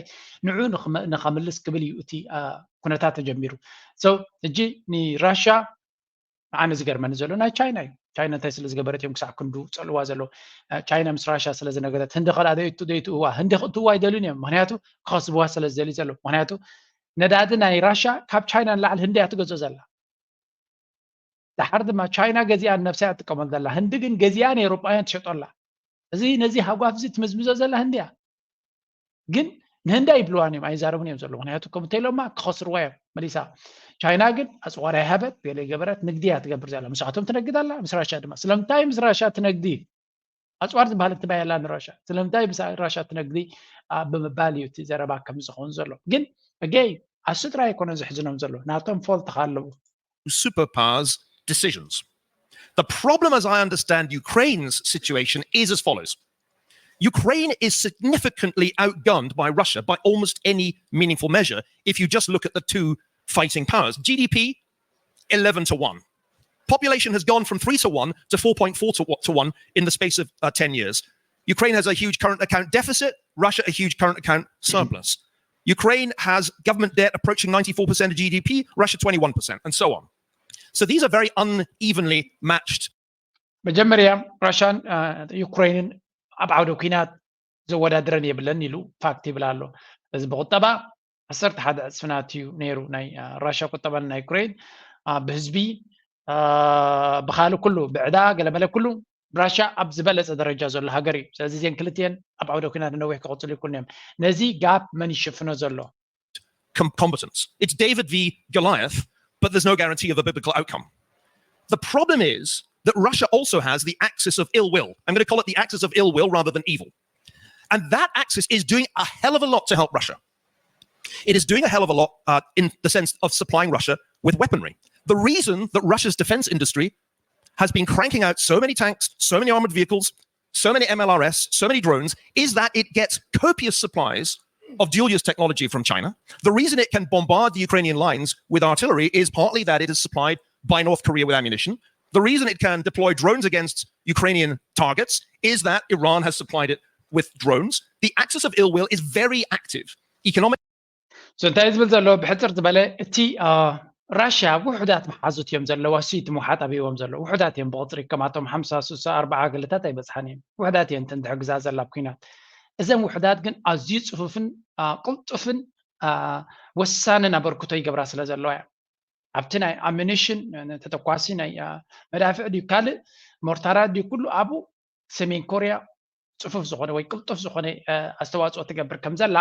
ንዑ ንክመ-፣ ንኸምልስ ክብል እዩ እቲ፣ አ፣ ኩነታት ተጀሚሩ። So፣ ሕጂ ንራሻ ንዓነ ዝገርመኒ ዘሎ ናይ ቻይና እዩ። ቻይና እንታይ ስለ ዝገበረት እዮም ክሳዕ ክንዱ ፀልዋ ዘሎ? እ፣ ቻይና ምስ ራሻ ስለ ዝነገረት ህንዲ ከላ ዘይት-፣ ዘይትእዋ፣ ህንዲ ክትእዋ ኣይደልዩን እዮም። ምክንያቱ ክኸስብዋ ስለ ዝደልዩ ዘሎ። ምክንያቱ ነዳዲ ናይ ራሻ ካብ ቻይና ንላዕሊ ህንዲ እያ ትገዝኦ ዘላ። ድሓር ድማ ቻይና ገዚኣ ንነብሳ እያ ትጥቀመሉ ዘላ። ህንዲ ግን ገዚኣ ንኤውሮጳውያን ትሸጦ ኣላ። እዚ ነዚ ሃጓፍ እዚ ትምዝምዞ ዘላ ህንዲ እያ። ግን ንህንዲ ኣይብልዋን እዮም፣ ኣይዛረቡን እዮም ዘለዉ። ምክንያቱ ከምኡ እንተኢሎማ ክኸስርዋ እዮም መሊሳ። ቻይና ግን ኣፅዋር ኣይሃበት፣ ገለ ገበረት፣ ንግዲ እያ ትገብር ዘላ። ምስኣቶም ትነግድ ኣላ፣ ምስ ራሻ ድማ። ስለምንታይ ምስ ራሻ ትነግዲ? ኣፅዋር ዝበሃል እንትባይ ኣላ ንራሻ። ስለምንታይ ምስ ራሻ ትነግዲ? አ፣ ብምባል እዩ እቲ ዘረባ ከም ዝኸውን ዘሎ። ግን ኣገይ ኣሱ ጥራይ ኣይኮነን ዘሕዝኖም ዘሎ፣ ናቶም ፎልት ከ ኣለዉ። superpowers' decisions. The problem, as I understand Ukraine's situation, is as follows. Ukraine is significantly outgunned by Russia by almost any meaningful measure if you just look at the two fighting powers. G D P, eleven to one. Population has gone from three to one to four point four to, to one in the space of, uh, ten years. Ukraine has a huge current account deficit, Russia a huge current account surplus. Ukraine has government debt approaching ninety-four percent of G D P, Russia twenty-one percent, and so on. So these are very unevenly matched. መጀመርያ ራሻን፣ አ፣ ዩክሬንን ኣብ ዓውደ ኩናት ዘወዳድረን የብለን ኢሉ ፋክት ይብል ኣሎ። እዚ ብቁጠባ ዓሰርተ ሓደ ዕፅፍናት እዩ ነይሩ ናይ፣ አ፣ ራሻ ቁጠባን ናይ ዩክሬን፣ አ፣ ብህዝቢ፣ አ፣ ብካልእ ኩሉ ብዕዳ ገለመለ ኩሉ ራሻ ኣብ ዝበለፀ ደረጃ ዘሎ ሃገር እዩ። ስለዚ እዚን ክልቲኤን ኣብ ዓውደ ኩናት ነዊሕ ክቕፅሉ ይክእሉ እዮም። ነዚ ጋፕ መን ይሽፍኖ ዘሎ? Com- combatants. It's David v Goliath, but there's no guarantee of a biblical outcome. The problem is that Russia also has the axis of ill will. I'm going to call it the axis of ill will rather than evil. And that axis is doing a hell of a lot to help Russia. It is doing a hell of a lot, uh, in the sense of supplying Russia with weaponry. The reason that Russia's defense industry has been cranking out so many tanks, so many armored vehicles, so many M L R S, so many drones, is that it gets copious supplies of dual use technology from China. The reason it can bombard the Ukrainian lines with artillery is partly that it is supplied by North Korea with ammunition. The reason it can deploy drones against Ukrainian targets is that Iran has supplied it with drones. The axis of ill will is very active. Economic So እንታይ ዝብል ዘሎ ብሕፅር ዝበለ እቲ፣ አ፣ ራሽያ ውሑዳት መሓዙት እዮም ዘለዋ። ሲ እቲ ምውሓጥ ኣብዎም ዘሎ ውሑዳት እዮም ብቁፅሪ፣ ከማቶም ሓምሳ፣ ስሳ፣ ኣርባዓ ገለታት ኣይበፅሓን እዮም። ውሑዳት እየን እተን ድሕግዛ ዘላ ኣብ ኩናት። እዘን ውሑዳት ግን ኣዝዩ ፅፉፍን፣ አ፣ ቅልጡፍን፣ አ፣ ወሳንን ኣበርክቶ ይገብራ ስለ ዘለዋ እያ። ኣብቲ ናይ ኣሚኒሽን፣ ተተኳሲ ናይ፣ አ፣ መዳፍዕ ድዩ ካልእ ሞርታራት ድዩ ኩሉ ኣብኡ ሰሜን ኮርያ ፅፉፍ ዝኾነ ወይ ቅልጡፍ ዝኾነ፣ አ፣ ኣስተዋፅኦ ትገብር ከም ዘላ፣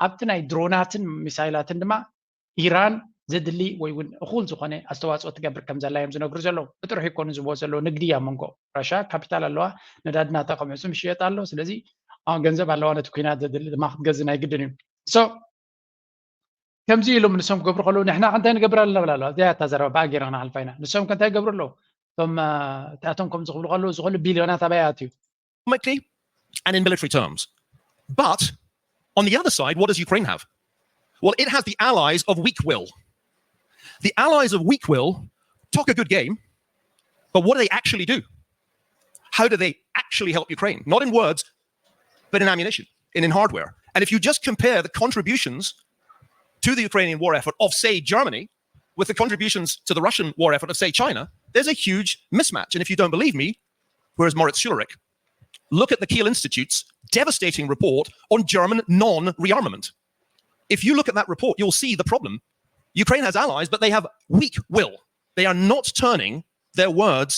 ኣብቲ ናይ ድሮናትን ሚሳይላትን ድማ ኢራን ዘድሊ ወይ እውን እኹል ዝኾነ ኣስተዋፅኦ ትገብር ከም ዘላ እዮም ዝነግሩ ዘለዉ። ብጥርሑ ይኮኑ ዝብዎ ዘለዉ፣ ንግዲ እያ መንጎ። ራሻ ካፒታል ኣለዋ፣ ነዳዲ ናታ ከም ዕፅም ይሽየጥ ኣሎ። ስለዚ፣ አ፣ ገንዘብ ኣለዋ፣ ነቲ ኩናት ዘድሊ ድማ ክትገዝእ ናይ ግድን እዩ። So ከምዚ ኢሎም ንሶም ክገብሩ ከለዉ ንሕና ከ እንታይ ንገብር ኣለና ብላ ኣለዋ። እዚኣ እታ ዘረባ ብኣ ጌርና ክንሓልፋ ኢና። ንሶም ከ እንታይ ይገብሩ ኣለዉ? እቶም፣ አ፣ እቲኣቶም ከም ዝኽብሉ ከለዉ፣ እዚ ኩሉ ቢልዮናት ኣበይ ኣትዩ? economically and in military terms. But on the other side, what does Ukraine have? Well, it has the allies of weak will. The allies of weak will talk a good game, but what do they actually do? How do they actually help Ukraine? Not in words, but in ammunition and in hardware. And if you just compare the contributions to the Ukrainian war effort of, say, Germany with the contributions to the Russian war effort of, say, China, there's a huge mismatch. And if you don't believe me, where's Moritz Schullerich? Look at the Kiel Institute's devastating report on German non-rearmament. If you look at that report, you'll see the problem. Ukraine has allies, but they have weak will. They are not turning their words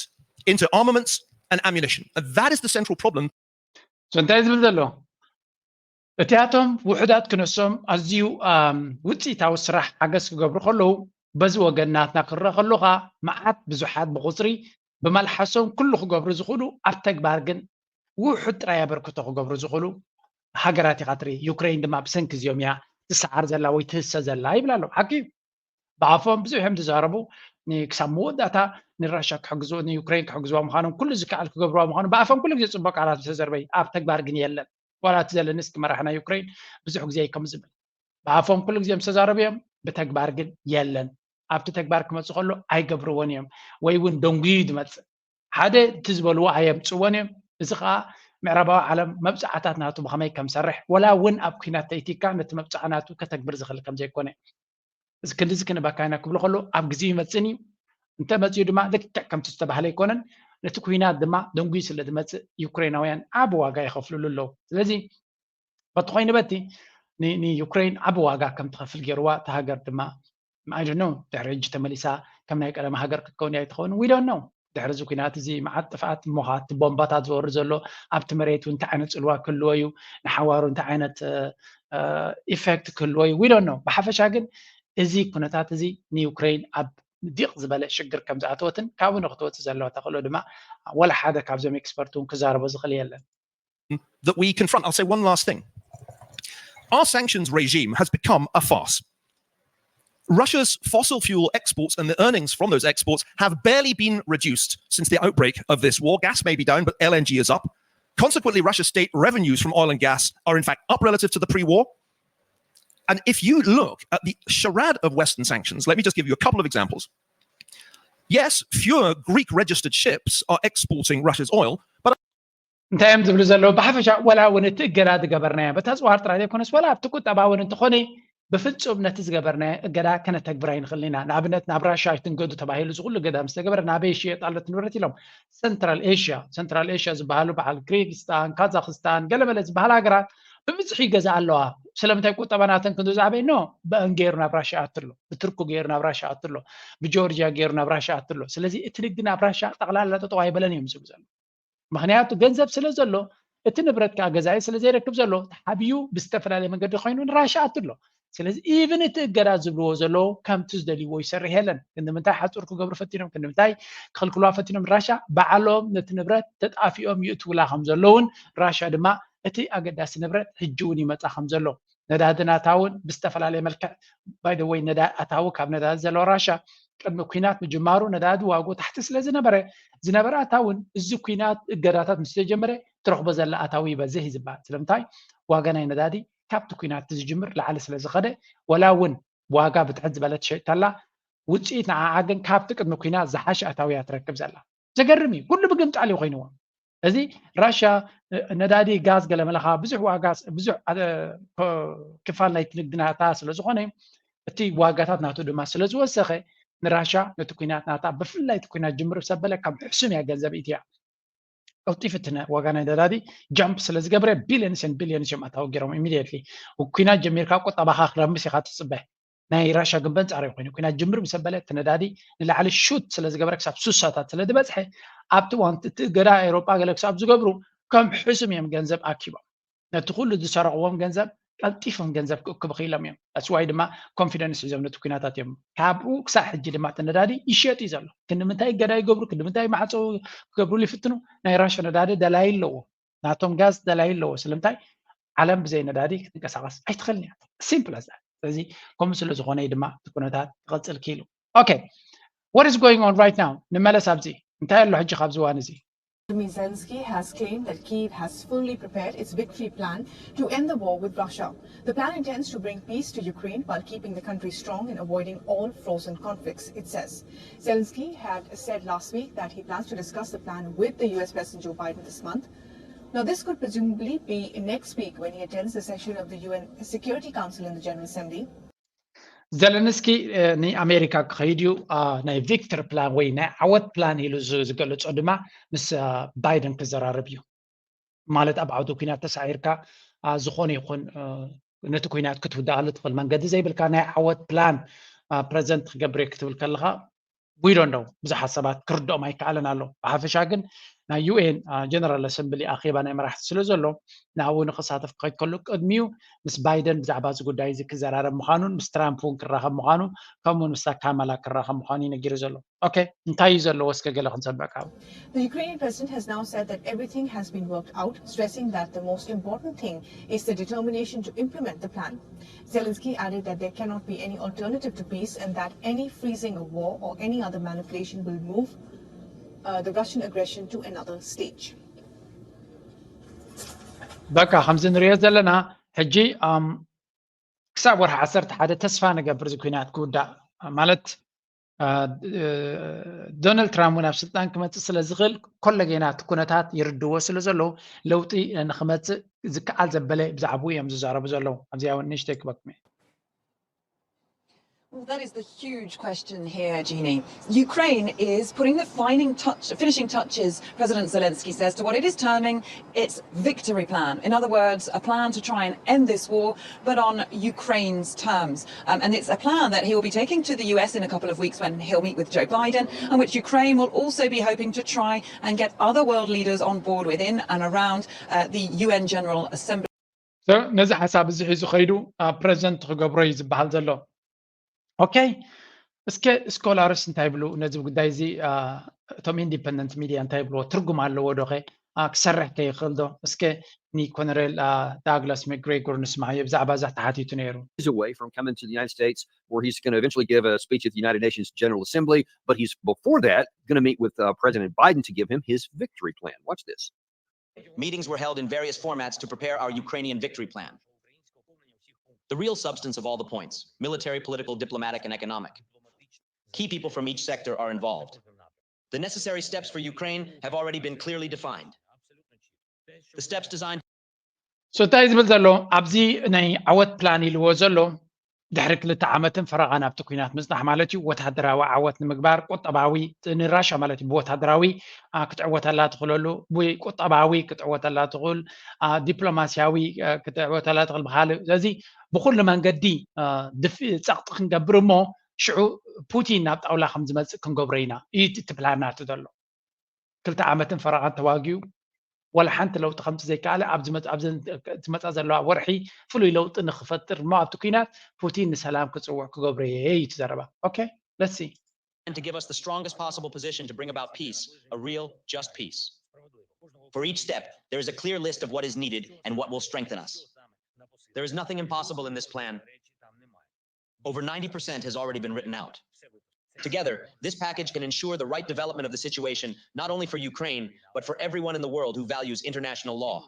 into armaments and ammunition. And that is the central problem. So እንታይ ዝብል ዘሎ? እቲኣቶም ውሑዳት ክነሶም ኣዝዩ፣ ኣም፣ ውፅኢታዊ ስራሕ ሓገዝ ክገብሩ ከለዉ፣ በዚ ወገን ናትና ክረአ ከሎ ኸዓ መዓት ብዙሓት ብቁፅሪ ብመልሓሶም ኩሉ ክገብሩ ዝኽእሉ፣ ኣብ ተግባር ግን ውሑድ ጥራይ ኣበርክቶ ክገብሩ ዝኽእሉ ሃገራት ኢኻ ትርኢ። ዩክሬን ድማ ብሰንኪ እዚኦም እያ ትሰዓር ዘላ ወይ ትህሰ ዘላ ይብላ ኣለዉ። ሓቂ እዩ። ብኣፎም ብዙሕ እዮም ዝዛረቡ። ን-፣ ክሳብ መወዳእታ ንራሻ ክሕግዝዎ፣ ንዩክሬን ክሕግዝዋ ምዃኖም፣ ኩሉ ዝከኣል ክገብርዋ ምዃኖም ብኣፎም ኩሉ ግዜ ጽቡቅ ቃላት ዝተዘርበ እዩ። ኣብ ተግባር ግን የለን። ዋላ እቲ ዘለንስኪ መራሒ ናይ ዩክሬን ብዙሕ ግዜ እዩ ከም ዝብል። ብኣፎም ኩሉ ግዜ ምስ ተዛረቡ እዮም፣ ብተግባር ግን የለን። ኣብቲ ተግባር ክመጽእ ከሎ ኣይገብርዎን እዮም። ወይ እውን ደንጉዩ ዝመጽእ። ሓደ እቲ ዝበልዎ ኣየምጽእዎን እዮም። እዚ ኸኣ ምዕራባዊ ዓለም መብጽዓታት ናቱ ብኸመይ ከም ዝሰርሕ፣ ወላ እውን ኣብ ኲናት ተይቲካ ነቲ መብጽዓ ናቱ ከተግብር ዝኽእል ከም ዘይኮነ። እዚ ክንድዚ ክንበካ ኢና ክብሉ ከለዉ ኣብ ግዜኡ ይመጽእን እዩ። እንተ መጺኡ ድማ ልክዕ ከምቲ ዝተባህለ ኣይኮነን። ነቲ ኲናት ድማ ደንጉዩ ስለ ዝመጽእ ዩክሬናውያን ዓቢ ዋጋ ይኸፍልሉ ኣለዉ። ስለዚ በቲ ኮይኑ በቲ ን-፣ ንዩክሬን ዓቢ ዋጋ ከም ትኸፍል ገይርዋ። እታ ሃገር ድማ I don't know ድሕሪ ሕጂ ተመሊሳ ከም ናይ ቀደም ሃገር ክትከውን እያ ኣይትኸውን? We don't know። ድሕሪ እዚ ኲናት እዚ መዓት ጥፍኣት፣ ሞኻት፣ ቦምባታት ዝወርድ ዘሎ ኣብቲ መሬት እውን እንታይ ዓይነት ጽልዋ ክህልዎ እዩ? ንሓዋሩ እንታይ ዓይነት፣ እ፣ እ፣ ኢፌክት ክህልዎ እዩ? We don't know። ብሓፈሻ ግን እዚ ኩነታት እዚ ንዩክሬን ኣብ ዲቕ ዝበለ ሽግር ከም ዝኣተወትን ካብኡ ንክትወጽእ ዘለዋ ተኽእሎ ድማ ወላ ሓደ ካብዞም ኤክስፐርት እውን ክዛረቦ ዝኽእል የለን። That we confront. I'll say one last thing. Our sanctions regime has become a farce. Russia's fossil fuel exports and the earnings from those exports have barely been reduced since the outbreak of this war. Gas may be down, but L N G is up. Consequently, Russia's state revenues from oil and gas are in fact up relative to the pre war. And if you look at the charade of Western sanctions, let me just give you a couple of examples. Yes, fewer Greek registered ships are exporting Russia's oil, but እንታይ እዮም ዝብሉ ዘለዉ? ብሓፈሻ ወላ እውን እቲ እገዳ ዝገበርናዮ በታ ጽዋር ጥራይ ዘይኮነስ ወላ ኣብቲ ቁጠባ እውን እንተኾነ ብፍጹም ነቲ ዝገበርናዮ እገዳ ከነተግብር ኣይንኽእልን ኢና። ንኣብነት ናብ ራሻ ኣይትንገዱ ተባሂሉ እዚ ኩሉ እገዳ ምስ ተገበረ ናበይ ይሽየጥ ኣሎ እቲ ንብረት ኢሎም ሰንትራል ኤሽያ፣ ሰንትራል ኤሽያ ዝበሃሉ በዓል ክሪግስታን፣ ካዛክስታን፣ ገለመለ ዝበሃላ ሃገራት ብብዝሒ ይገዝኣ ኣለዋ። ስለምንታይ? ቁጠባ ናተን ክንዱ ዝዓበይ ኖ ብአን ገይሩ ናብ ራሻ ኣትሎ፣ ብትርኩ ገይሩ ናብ ራሻ ኣትሎ፣ ብጆርጅያ ገይሩ ናብ ራሻ ኣትሎ። ስለዚ እቲ ንግዲ ናብ ራሻ ጠቕላላ ጠጠው ኣይበለን እዮም ዝብሉ ዘለዉ። ምኽንያቱ ገንዘብ ስለ ዘሎ እቲ ንብረት ከዓ ገዛኢ ስለ ዘይረክብ ዘሎ ተሓቢኡ ብዝተፈላለየ መንገዲ ኮይኑ ንራሻ ኣትሎ። ስለዚ ኢቭን እቲ እገዳ ዝብልዎ ዘለዉ ከምቲ ዝደልይዎ ይሰርሕ የለን። ክንዲ ምንታይ ሓፁር ክገብሩ ፈቲኖም፣ ክንዲ ምንታይ ክኽልክልዋ ፈቲኖም፣ ራሻ ባዕሎም ነቲ ንብረት ተጣፊኦም ይእትውላ ከም ዘለውን ራሻ ድማ እቲ ኣገዳሲ ንብረት ሕጂ እውን ይመፃ ከም ዘሎ ነዳዲ ናታ እውን ብዝተፈላለየ መልክዕ ባይደወይ ነዳ ኣታዊ ካብ ነዳዲ ዘለዎ ራሻ ቅድሚ ኩናት ምጅማሩ ነዳዲ ዋግኡ ታሕቲ ስለ ዝነበረ ዝነበረ ኣታውን እዚ ኩናት እገዳታት ምስ ተጀመረ ትረኽቦ ዘላ ኣታዊ ይበዝህ እዩ ዝበሃል። ስለምንታይ ዋጋ ናይ ነዳዲ ካብቲ ኩናት ዝጅምር ላዕሊ ስለ ዝኸደ ወላ እውን ዋጋ ብትሕት ዝበለት ሸይጥታላ ውፅኢት ንዓዓ ግን ካብቲ ቅድሚ ኩናት ዝሓሸ ኣታዊ እያ ትረክብ ዘላ። ዘገርም እዩ። ኩሉ ብግምጣል እዩ ኮይንዎ። እዚ ራሻ ነዳዲ ጋዝ ገለመለኻ ብዙሕ ዋጋ ብዙሕ ክፋል ናይቲ ንግዲ ናታ ስለ ዝኾነ እቲ ዋጋታት ናቱ ድማ ስለ ዝወሰኸ ንራሻ ነቲ ኩናት ናታ ብፍላይ እቲ ኩናት ጅምር ሰበለ ካብ ሕሱም እያ ገንዘብ ኢትያ ቀልጢፍ እቲ ዋጋ ናይ ነዳዲ ጃምፕ ስለ ዝገብረ ቢልዮንስ ን ቢልዮንስ እዮም ኣታዊ ገይሮም ኢሚድየትሊ ኩናት ጀሚርካ ቁጠባኻ ክረምስ ኢኻ ትፅበ ናይ ራሻ ግን በንጻር ኮይኑ ኩናት ጅምር ምስ ኣበለ እቲ ነዳዲ ንላዕሊ ሹት ስለ ዝገበረ ክሳብ ሱሳታት ስለ ዝበጽሐ ኣብቲ እዋን እቲ እገዳ ኤውሮጳ ገለ ክሳብ ዝገብሩ ከም ሕሱም እዮም ገንዘብ ኣኪቦም ነቲ ኩሉ ዝሰረቕዎም ገንዘብ ቀልጢፎም ገንዘብ ክእክቡ ክኢሎም እዮም። That's why ድማ ኮንፊደንስ ሒዞም ነቲ ኩናታት እዮም። ካብኡ ክሳብ ሕጂ ድማ እቲ ነዳዲ ይሸጥ እዩ ዘሎ። ክንዲ ምንታይ እገዳ ይገብሩ፣ ክንዲ ምንታይ ማዕጾ ክገብሩሉ ይፍትኑ፣ ናይ ራሻ ነዳዲ ደላይ ኣለዎ፣ ናቶም ጋዝ ደላይ ኣለዎ። ስለምንታይ ዓለም ብዘይ ነዳዲ ክትንቀሳቐስ ኣይትኽእልን እያ። Simple as that። ስለዚ ከምኡ ስለ ዝኾነ እዩ ድማ እቲ ኩነታት ክቕጽል ክኢሉ። Okay, what is going on right now? ንመለስ ኣብዚ እንታይ ኣሎ ሕጂ ካብዚ እዋን እዚ? Volodymyr Zelensky has claimed that Kyiv has fully prepared its victory plan to end the war with Russia. The plan intends to bring peace to Ukraine while keeping the country strong and avoiding all frozen conflicts, it says. Zelensky had said last week that he plans to discuss the plan with the U S President Joe Biden this month. Now, this could presumably be next week when he attends the session of the U N Security Council in the General Assembly. ዘለንስኪ ንኣሜሪካ ክኸይድ እዩ። ናይ ቪክተር ፕላን ወይ ናይ ዓወት ፕላን ኢሉ ዝገለፆ ድማ ምስ ባይደን ክዘራረብ እዩ። ማለት ኣብ ዓውዲ ኩናት ተሳዒርካ ዝኾነ ይኹን ነቲ ኩናት ክትውድኣሉ ትኽእል መንገዲ ዘይብልካ ናይ ዓወት ፕላን ፕረዘንት ክገብር ክትብል ከለካ ዊዶን ዶ ብዙሓት ሰባት ክርድኦም ኣይከኣለን ኣሎ። ብሓፈሻ ግን ናይ ዩ ኤን ጀነራል ኣሰምብሊ ኣኼባ ናይ መራሕቲ ስለ ዘሎ ናብኡ ንክሳተፍ ክኸይድ ከሎ ቅድሚኡ ምስ ባይደን ብዛዕባ እዚ ጉዳይ እዚ ክዘራረብ ምዃኑን ምስ ትራምፕ እውን ክራኸብ ምዃኑ ከምኡውን ምስታ ካማላ ክራኸብ ምዃኑ እዩ ነጊሩ ዘሎ። ኦኬ፣ እንታይ እዩ ዘለዎ እስከ ገለ ክንሰምዕ ካብ The Ukrainian president has now said that everything has been worked out, stressing that the most important thing is the determination to implement the plan. Zelensky added that there cannot be any alternative to peace and that any freezing of war or any other manipulation will move uh, the Russian aggression to another stage. በቃ ከምዚ ንሪኦ ዘለና ሕጂ ክሳብ ወርሒ ዓሰርተ ሓደ ተስፋ ንገብር እዚ ኩናት ክውዳእ ማለት ዶናልድ ትራምፕ እውን ኣብ ስልጣን ክመፅእ ስለ ዝኽእል ኮለጌና እቲ ኩነታት ይርድዎ ስለ ዘለዉ ለውጢ ንክመፅእ ዝከኣል ዘበለ ብዛዕባኡ እዮም ዝዛረቡ ዘለዉ። ኣብዚኣ እውን ንእሽተይ ክበኩም እየ። Well, that is the huge question here, Jeannie. Ukraine is putting the fining touch, finishing touches, President Zelensky says, to what it is terming its victory plan. In other words, a plan to try and end this war, but on Ukraine's terms. Um, and it's a plan that he will be taking to the U S in a couple of weeks when he'll meet with Joe Biden, and which Ukraine will also be hoping to try and get other world leaders on board with in and around uh, the U N General Assembly. ነዚ ሓሳብ እዚ ሒዙ ከይዱ ፕሬዚደንት ክገብሮ እዩ ዝበሃል ዘሎ። ኦኬ፣ እስከ ስኮላርስ እንታይ ይብሉ ነዚ ጉዳይ እዚ? እቶም ኢንዲፐንደንት ሚድያ እንታይ ይብልዎ? ትርጉም ኣለዎ ዶ? ኸ ክሰርሕ ከ ይኽእል ዶ? እስከ ንኮነሬል ዳግላስ መግሬጎር ንስማዕዮ፣ ብዛዕባ እዛ ተሓቲቱ ነይሩ። He's away from coming to the United States, where he's going to eventually give a speech at the United Nations General Assembly. But he's before that going to meet with uh, President Biden to give him his victory plan. Watch this. Meetings were held in various formats to prepare our Ukrainian victory plan. The real substance of all the points, military, political, diplomatic, and economic. Key people from each sector are involved. The necessary steps for Ukraine have already been clearly defined. The steps designed So እንታይ ዝብል ዘሎ ኣብዚ ናይ ዓወት ፕላን ኢልዎ ዘሎ ድሕሪ ክልተ ዓመትን ፈረቓን ኣብቲ ኩናት ምጽናሕ ማለት እዩ። ወታደራዊ ዓወት ንምግባር ቁጠባዊ ንራሻ ማለት እዩ ብወታደራዊ ክትዕወተላ ትኽእለሉ፣ ብቁጠባዊ ክትዕወተላ ትኽእል፣ ዲፕሎማሲያዊ ክትዕወተላ ትኽእል ብካልእ። ስለዚ ብኩሉ መንገዲ ድፊ ጸቕጢ ክንገብር እሞ ሽዑ ፑቲን ናብ ጣውላ ከም ዝመጽእ ክንገብሮ ኢና እዩ እቲ ፕላን ናቱ ዘሎ። ክልተ ዓመትን ፈረቓን ተዋጊኡ ወላ ሓንቲ ለውጢ ከምቲ ዘይከኣለ ኣብ ዝመፃ ዘለዋ ወርሒ ፍሉይ ለውጢ ንክፈጥር እሞ ኣብቲ ኩናት ፑቲን ንሰላም ክፅውዕ ክገብሮ እየ እዩ እቲ ዘረባ። ኦኬ፣ let's see. And to give us the strongest possible position to bring about peace, a real, just peace. For each step, there is a clear list of what is needed and what will strengthen us. There is nothing impossible in this plan. Over ninety percent has already been written out. Together, this package can ensure the right development of the situation, not only for Ukraine, but for everyone in the world who values international law.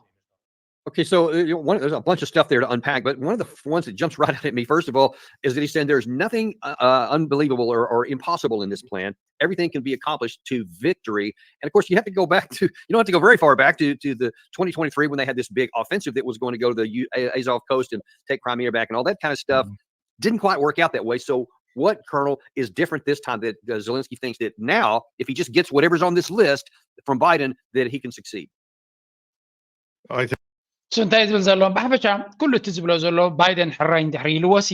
Okay, so uh, you know, one, there's a bunch of stuff there to unpack, but one of the f- ones that jumps right out at me, first of all, is that he's saying there's nothing uh, uh, unbelievable or, or impossible in this plan. Everything can be accomplished to victory. And of course, you have to go back to, you don't have to go very far back to, to the twenty twenty-three when they had this big offensive that was going to go to the U- A- Azov coast and take Crimea back and all that kind of stuff. Didn't quite work out that way. So, what, Colonel, is different this time that uh, Zelensky thinks that now, if he just gets whatever's on this list from Biden, that he can succeed? I think እሱ እንታይ ዝብል ዘሎ ብሓፈሻ ኩሉ እቲ ዝብሎ ዘሎ ባይደን ሕራይ እንድሕሪ ኢልዎሲ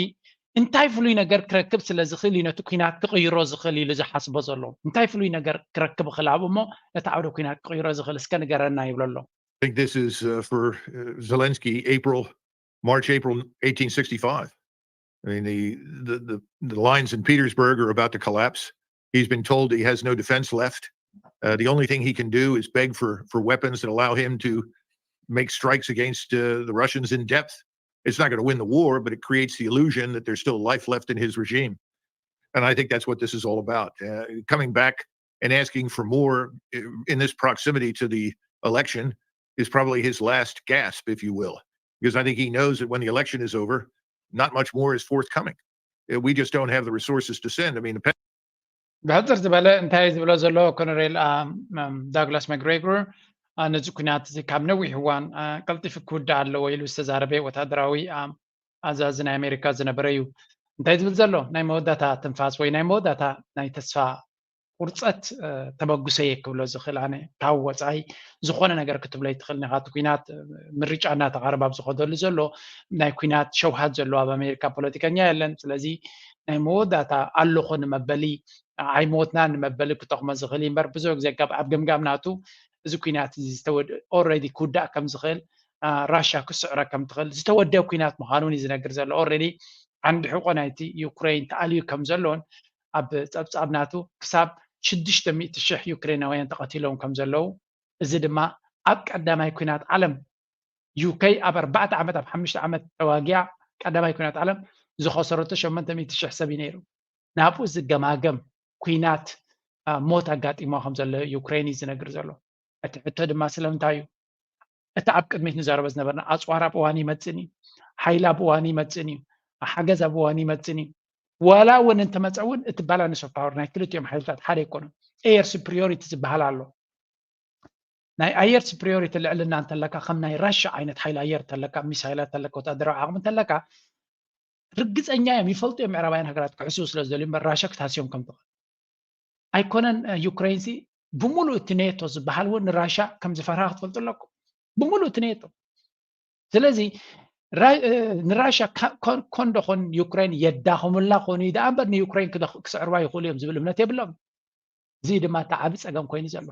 እንታይ ፍሉይ ነገር ክረክብ ስለ ዝኽእል እዩ ነቲ ኩናት ክቕይሮ ዝኽእል ኢሉ ዝሓስቦ ዘሎ? እንታይ ፍሉይ ነገር ክረክብ እኽእል ኣብኡ እሞ ነቲ ዓውደ ኩናት ክቕይሮ ዝኽእል እስከ ንገረና ይብሎ ኣሎ። I think this is uh, for uh, Zelensky, April, March, April eighteen sixty-five. I mean, the, the, the, the lines in Petersburg are about to collapse. He's been told he has no defense left. Uh, the only thing he can do is beg for, for weapons that allow him to make strikes against uh, the Russians in depth. It's not going to win the war, but it creates the illusion that there's still life left in his regime. And I think that's what this is all about. Uh, coming back and asking for more uh, in this proximity to the election is probably his last gasp, if you will, because I think he knows that when the election is over, not much more is forthcoming. Uh, We just don't have the resources to send. I mean, the ብሕፅር ዝበለ እንታይ ዝብሎ ዘሎ ኮሎኔል ዳግላስ መግሬጎር ነዚ ኩናት እዚ ካብ ነዊሕ እዋን ቀልጢፉ ክውዳእ ኣለዎ ኢሉ ዝተዛረበ ወታደራዊ ኣዛዚ ናይ ኣሜሪካ ዝነበረ እዩ። እንታይ ዝብል ዘሎ ናይ መወዳእታ ትንፋስ ወይ ናይ መወዳእታ ናይ ተስፋ ቁርፀት ተበግሶ እየ ክብሎ ዝኽእል ኣነ። ካብ ወፃኢ ዝኾነ ነገር ክትብሎ ኣይትኽእልን ኢኻ። እቲ ኩናት ምርጫ እናተቓረበ ኣብ ዝኸደሉ ዘሎ ናይ ኩናት ሸውሃት ዘለዎ ኣብ ኣሜሪካ ፖለቲከኛ የለን። ስለዚ ናይ መወዳእታ ኣለኹ ንመበሊ ኣይሞትና ንመበሊ ክጠቕሞ ዝኽእል እዩ እምበር ብዙሕ ግዜ ካብ ኣብ ገምጋም ናቱ እዚ ኩናት እዚ ዝተወደ already ክውዳእ ከም ዝኽእል፣ ራሻ ክስዕረ ከም ትኽእል ዝተወደ ኩናት ምዃኑ እዩ ዝነግር ዘሎ። Already ዓንዲ ሕቆ ናይቲ ዩክሬን ተኣልዩ ከም ዘሎን ኣብ ጸብጻብ ናቱ ክሳብ ሽዱሽተ ሚእቲ ሽሕ ዩክሬናውያን ተቐቲሎም ከም ዘለዉ፣ እዚ ድማ ኣብ ቀዳማይ ኩናት ዓለም ዩኬ ኣብ ኣርባዕተ ዓመት ኣብ ሓሙሽተ ዓመት ተዋጊኣ ቀዳማይ ኩናት ዓለም ዝኸሰረቶ ሸሞንተ ሚእቲ ሽሕ ሰብ እዩ ነይሩ። ናብኡ ዝገማገም ኩናት ሞት ኣጋጢሞ ከም ዘሎ ዩክሬን እዩ ዝነግር ዘሎ። እቲ ሕቶ ድማ ስለምንታይ እዩ? እቲ ኣብ ቅድሚት ንዛረቦ ዝነበርና ኣፅዋር ኣብ እዋን ይመፅን እዩ፣ ሓይሊ ኣብ እዋን ይመፅን እዩ፣ ሓገዝ ኣብ እዋን ይመፅን እዩ። ዋላ እውን እንተመፀ እውን እቲ ባላንስ ኦፍ ፓወር ናይ ክልቲኦም ሓይልታት ሓደ ኣይኮኑን። ኤየር ሱፕሪዮሪቲ ዝበሃል ኣሎ። ናይ ኣየር ሱፕሪዮሪቲ ልዕልና እንተለካ ከም ናይ ራሻ ዓይነት ሓይሊ ኣየር እንተለካ፣ ሚሳይላት እንተለካ፣ ወታደራዊ ዓቕሚ እንተለካ፣ ርግፀኛ እዮም ይፈልጡ እዮም ምዕራባውያን ሃገራት ክሕስቡ ስለ ዝደልዩ እምበር ራሻ ክትሃስዮም ከም ትኽእል ኣይኮነን። ዩክሬን ሲ ብምሉእ እቲ ኔቶ ዝበሃል እውን ንራሻ ከም ዝፈርሃ ክትፈልጡ ኣለኩም። ብምሉእ እቲ ኔቶ። ስለዚ ንራሻ ኮን ዶ ኮን ዩክሬን የዳኸሙላ ኮኑ ደኣ እምበር ንዩክሬን ክስዕርዋ ይኽእሉ እዮም ዝብል እምነት የብሎም። እዚ ድማ እቲ ዓቢ ጸገም ኮይኑ ዘሎ።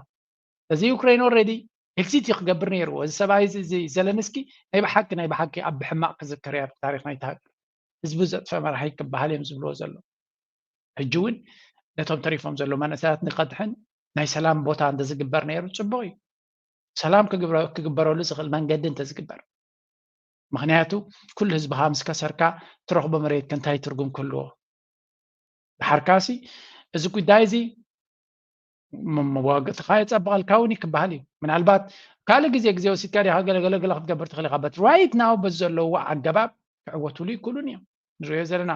እዚ ዩክሬን already ኤግዚት እዩ ክገብር ነይርዎ። እዚ ሰብኣይ እዚ ዘለንስኪ ናይ ብሓቂ ናይ ብሓቂ ኣብ ብሕማቕ ክዝከር እያ ታሪኽ ናይቲ ሃገር። ህዝቡ ዘጥፈ መራሒ ክበሃል እዮም ዝብልዎ ዘሎ። ሕጂ እውን ነቶም ተሪፎም ዘለዉ መንእሰያት ንኸድሕን ናይ ሰላም ቦታ እንተዝግበር ነይሩ ጽቡቕ እዩ። ሰላም ክግበረሉ ዝኽእል መንገዲ እንተዝግበር። ምኽንያቱ ኩሉ ህዝብኻ ምስ ከሰርካ ትረኽቦ መሬት ከ እንታይ ትርጉም ክህልዎ? ድሓርካሲ እዚ ጉዳይ እዚ መዋግእትኻ የጸብቐልካ እውን ክበሃል እዩ። ምናልባት ካልእ ግዜ ግዜ ወሲድካ ዲኻ ገለገለገለ ክትገብር ትኽእል ኢኻ። በት right now በዚ ዘለውዎ ኣገባብ ክዕወትሉ ይክእሉን እዮም። ንሪኦ ዘለና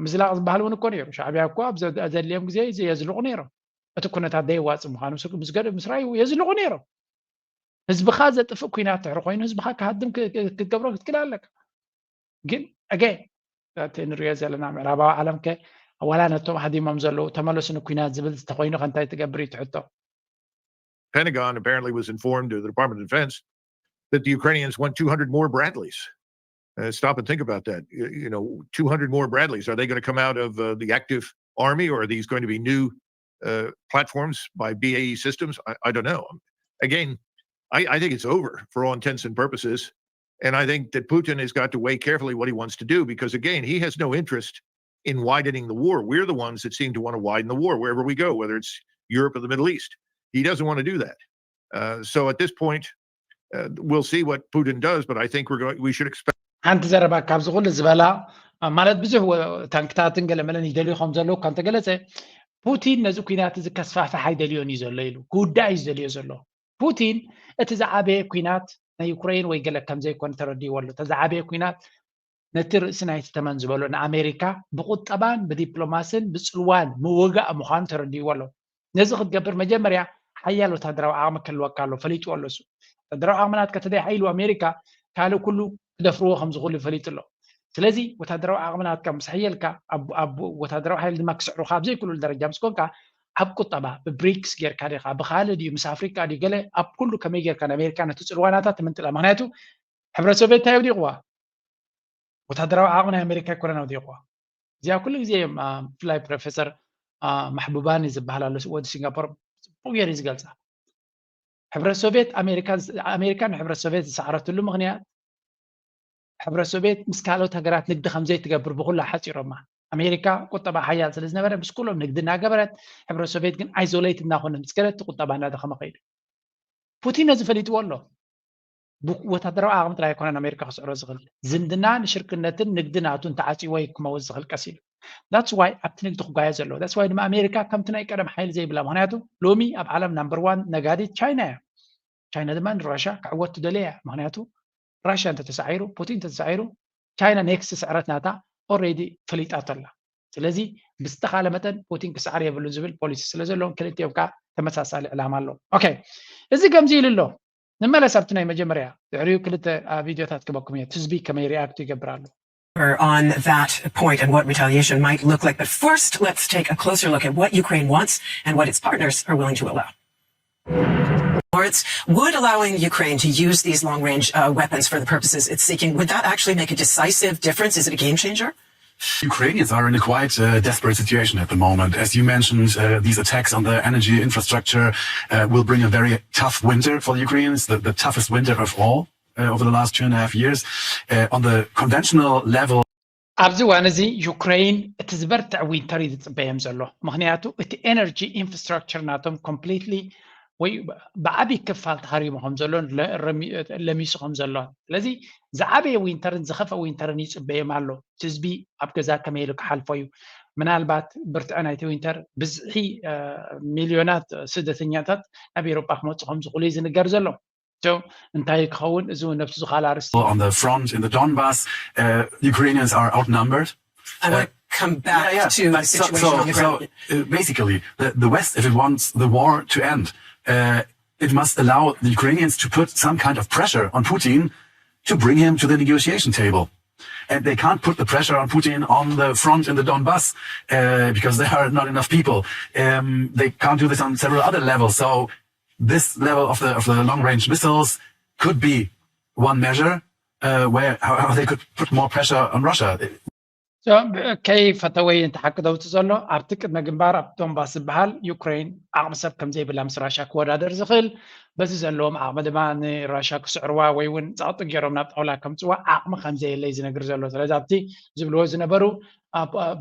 ምዝላቕ ዝበሃል እውን እኮ ነይሩ። ሻዕብያ እኮ ኣብ ዘድልዮም ግዜ የዝልቑ ነይሮም። እቲ ኩነታት ደየዋፅእ ምዃኑ ምስ ረኣዩ የዝልቑ ነይሮም። ህዝብኻ ዘጥፍእ ኩናት ድሕሪ ኮይኑ ህዝብኻ ክሃድም ክትገብሮ ክትክእል ኣለካ። ግን ኣገ እቲ ንሪኦ ዘለና ምዕራባዊ ዓለም ከ ዋላ ነቶም ሃዲሞም ዘለዉ ተመለሱ ንኩናት ዝብል ዝተኮይኑ ከ እንታይ ትገብር እዩ ትሕቶ? Pentagon apparently was informed of the Department of Defense that the Ukrainians want two hundred more Bradleys. Uh, stop and think about that. You, you know, two hundred more Bradleys. Are they going to come out of uh, the active army, or are these going to be new uh, platforms by B A E Systems? I, I don't know. Again, I, I think it's over for all intents and purposes. And I think that Putin has got to weigh carefully what he wants to do, because again, he has no interest in widening the war. We're the ones that seem to want to widen the war wherever we go, whether it's Europe or the Middle East. He doesn't want to do that. Uh, so at this point, uh, we'll see what Putin does, but I think we're going, we should expect. ሓንቲ ዘረባ ካብዚ ኩሉ ዝበላ ማለት ብዙሕ ታንክታትን ገለመለን ይደልዩ ከም ዘለዉ እኳ እንተገለፀ፣ ፑቲን ነዚ ኩናት እዚ ከስፋፍሕ ኣይደልዮን እዩ ዘሎ ኢሉ ክውዳእ እዩ ዝደልዮ ዘሎ። ፑቲን እቲ ዝዓበየ ኩናት ናይ ዩክሬን ወይ ገለ ከም ዘይኮነ ተረዲእዎ ኣሎ። እቲ ዝዓበየ ኩናት ነቲ ርእሲ ናይቲ ተመን ዝበሎ ንኣሜሪካ ብቁጠባን ብዲፕሎማስን ብፅልዋን ምውጋእ ምዃኑ ተረዲእዎ ኣሎ። ነዚ ክትገብር መጀመርያ ሓያል ወታደራዊ ዓቕሚ ክህልወካ ኣሎ፣ ፈሊጥዎ ኣሎ እሱ። ወታደራዊ ዓቕሚ ናትካ ተደይ ሓይሉ ኣሜሪካ ካልእ ኩሉ ክደፍርዎ ከም ዝኽእሉ ይፈሊጡ ኣሎ። ስለዚ ወታደራዊ ዓቕሚ ናትካ ምስ ሓየልካ ኣብ ወታደራዊ ሓይሊ ድማ ክስዕሩካ ኣብ ዘይክእሉ ደረጃ ምስ ኮንካ ኣብ ቁጠባ ብብሪክስ ጌርካ ዲኻ ብካልእ ድዩ ምስ ኣፍሪካ ድዩ ገለ ኣብ ኩሉ ከመይ ጌርካ ንኣሜሪካ ነቲ ፅልዋናታት ትምንጥላ? ምክንያቱ ሕብረት ሶቪየት እንታይ ኣውዲቕዋ? ወታደራዊ ዓቕሚ ናይ ኣሜሪካ ኣይኮነን ኣውዲቕዋ። እዚኣ ኩሉ ግዜ እዮም ብፍላይ ፕሮፌሰር ማሕቡባኒ ዝበሃል ኣሎ ወዲ ሲንጋፖር ፅቡቅ ገይሩ ዝገልፃ። ሕብረት ሶቪየት ኣሜሪካ ኣሜሪካ ንሕብረት ሶቪየት ዝሰዓረትሉ ምክንያት ሕብረት ሶቪየት ምስ ካልኦት ሃገራት ንግዲ ከምዘይትገብር ብኩላ ሓፂሮማ። ኣሜሪካ ቁጠባ ሓያል ስለ ዝነበረ ምስ ኩሎም ንግዲ እናገበረት፣ ሕብረት ሶቪየት ግን ኣይዞሌት እናኮነ ምስ ገለት ቁጠባ እናደኸመ ከይዱ። ፑቲን ነዚ ፈሊጥዎ ኣሎ። ወታደራዊ ዓቕሚ ጥራይ ኣይኮነን ኣሜሪካ ክስዕሮ ዝኽእል፣ ዝምድና ንሽርክነትን ንግዲ ናቱ እንተዓፂዎ እዩ ክመውት ዝኽእል ቀስ ኢሉ። That's why ኣብቲ ንግዲ ክጓየ ዘለዎ። That's why ድማ ኣሜሪካ ከምቲ ናይ ቀደም ሓይሊ ዘይብላ፣ ምክንያቱ ሎሚ ኣብ ዓለም ናምበር ዋን ነጋዲት ቻይና እያ። ቻይና ድማ ንራሻ ክዕወት ትደልያ እያ። ምክንያቱ ራሻ እንተተሳዒሩ፣ ፑቲን እንተተሳዒሩ፣ ቻይና ኔክስት ስዕረት ናታ ኦልሬዲ ፈሊጣቶ ኣላ። ስለዚ ብዝተኻለ መጠን ፑቲን ክስዓር የብሉን ዝብል ፖሊሲ ስለ ዘለዎም ክልቲኦም ከዓ ተመሳሳሊ ዕላማ ኣለዎም። ኦኬ፣ እዚ ከምዚ ኢሉ ኣሎ። ንመለስ ኣብቲ ናይ መጀመርያ፣ ድሕሪኡ ክልተ ቪድዮታት ክበኩም እየ፣ ህዝቢ ከመይ ሪኣክት ይገብር ኣሎ። On that point and what retaliation might look like. But first, let's take a closer look at what Ukraine wants and what its partners are willing to allow. Lawrence, would allowing Ukraine to use these long range uh, weapons for the purposes it's seeking, would that actually make a decisive difference? Is it a game changer? Ukrainians are in a quite uh, desperate situation at the moment. As you mentioned, uh, these attacks on the energy infrastructure uh, will bring a very tough winter for the Ukrainians, the, the toughest winter of all uh, over the last two and a half years. Uh, on the conventional level, ኣብዚ እዋን እዚ ዩክሬን እቲ ዝበርትዕ ዊንተር እዩ ዝፅበዮም ዘሎ። ምክንያቱ እቲ ኤነርጂ ኢንፍራስትራክቸር ናቶም ኮምፕሊትሊ ወይ ብዓብይ ክፋል ተሃሪሙ ከም ዘሎ፣ ለሚሱ ከም ዘሎ። ስለዚ ዝዓበየ ዊንተርን ዝኸፍአ ዊንተርን ይፅበዮም ኣሎ። እቲ ህዝቢ ኣብ ገዛ ከመይ ኢሉ ክሓልፎ እዩ? ምናልባት ብርትዐ ናይቲ ዊንተር ብዝሒ ሚልዮናት ስደተኛታት ናብ ኤሮጳ ክመፁ ከም ዝኽእሉ እዩ ዝንገር ዘሎ። እንታይ ክኸውን? እዚ እውን ነብሱ ዝኻል ኣርስቲ። On the front in the Donbass, uh, Ukrainians are outnumbered. I want to come back yeah, yeah. to the situation so, on the ground. So, uh, basically, the, the West, if it wants the war to end, uh, it must allow the Ukrainians to put some kind of pressure on Putin to bring him to the negotiation table. And they can't put the pressure on Putin on the front in the Donbass uh, because there are not enough people. Um, they can't do this on several other levels. So this level of the of the long range missiles could be one measure uh, where how, how they could put more pressure on Russia. ከይፈተወይ እንተ ሓቂ ደውፅ ዘሎ ኣብቲ ቅድመ ግንባር ኣብ ዶንባስ ዝበሃል ዩክሬን ዓቕሚ ሰብ ከም ዘይብላ ምስ ራሻ ክወዳደር ዝኽእል፣ በዚ ዘለዎም ዓቕሚ ድማ ንራሻ ክስዕርዋ ወይ እውን ፃቕጢ ገይሮም ናብ ጣውላ ከምፅዋ ዓቕሚ ከም ዘየለ እዩ ዝነግር ዘሎ። ስለዚ ኣብቲ ዝብልዎ ዝነበሩ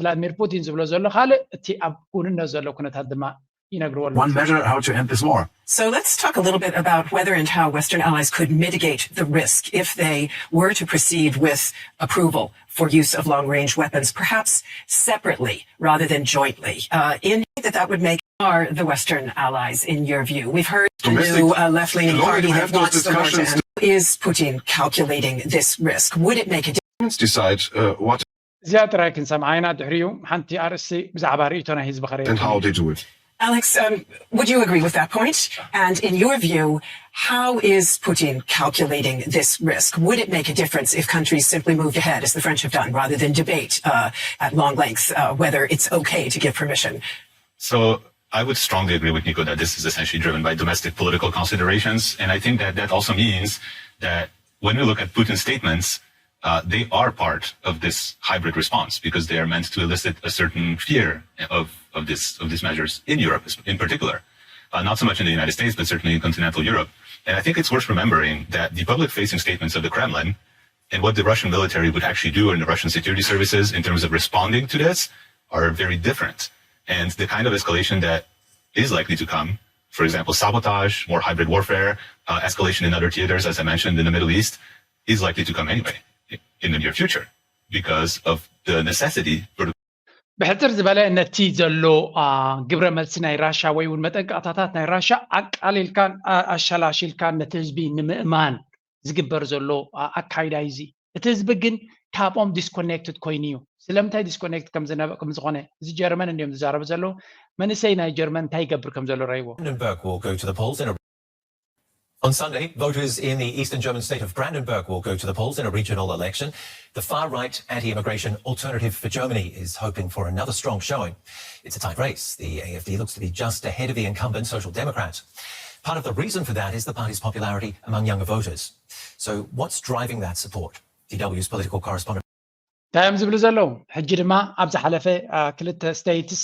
ቭላድሚር ፑቲን ዝብሎ ዘሎ ካልእ፣ እቲ ኣብ ክውንነት ዘሎ ኩነታት ድማ ይነግርዎ ኣለዉ። One measure how to end this war. So let's talk a little bit about whether and how Western allies could mitigate the risk if they were to proceed with approval for use of long-range weapons, perhaps separately rather than jointly. Uh, in that that would make are the Western allies, in your view? We've heard the new uh, left-leaning party that wants the war to end. Is Putin calculating this risk? Would it make a difference? Decide uh, what እዚኣ ጥራይ ክንሰምዓ ኢና። ድሕሪኡ ሓንቲ ኣርእስቲ ብዛዕባ ርእይቶ ናይ ህዝቢ ከረይ and how they do it. Alex, um, would you agree with that point? And in your view, how is Putin calculating this risk? Would it make a difference if countries simply moved ahead, as the French have done, rather than debate uh, at long length uh, whether it's okay to give permission? So I would strongly agree with Nico that this is essentially driven by domestic political considerations. And I think that that also means that when we look at Putin's statements, uh, they are part of this hybrid response because they are meant to elicit a certain fear of, of, this, of these measures in Europe in particular. Uh, not so much in the United States, but certainly in continental Europe. And I think it's worth remembering that the public facing statements of the Kremlin and what the Russian military would actually do and the Russian security services in terms of responding to this are very different. And the kind of escalation that is likely to come, for example, sabotage, more hybrid warfare, uh, escalation in other theaters, as I mentioned, in the Middle East, is likely to come anyway in the near future because of the necessity for ብሕፅር ዝበለ ነቲ ዘሎ ግብረ መልሲ ናይ ራሻ ወይ እውን መጠንቀቕታታት ናይ ራሻ ኣቃሊልካን ኣሸላሽልካን ነቲ ህዝቢ ንምእማን ዝግበር ዘሎ ኣካይዳ እዩ። እዚ እቲ ህዝቢ ግን ካብኦም ዲስኮኔክትድ ኮይኑ እዩ። ስለምንታይ ዲስኮኔክት ከም ዝኾነ እዚ ጀርመን እንዲዮም ዝዛረቡ ዘለዉ። መንእሰይ ናይ ጀርመን እንታይ ይገብር ከም ዘሎ ረይዎ። On Sunday, voters in the eastern German state of Brandenburg will go to the polls in a regional election. The far right anti immigration Alternative for Germany is hoping for another strong showing. It's a tight race. The AfD looks to be just ahead of the incumbent Social Democrat. Part of the reason for that is the party's popularity among younger voters. So, what's driving that support? DW's political correspondent. እንታይ እዮም ዝብሉ ዘለዉ? ሕጂ ድማ ኣብ ዝሓለፈ ክልተ ስቴትስ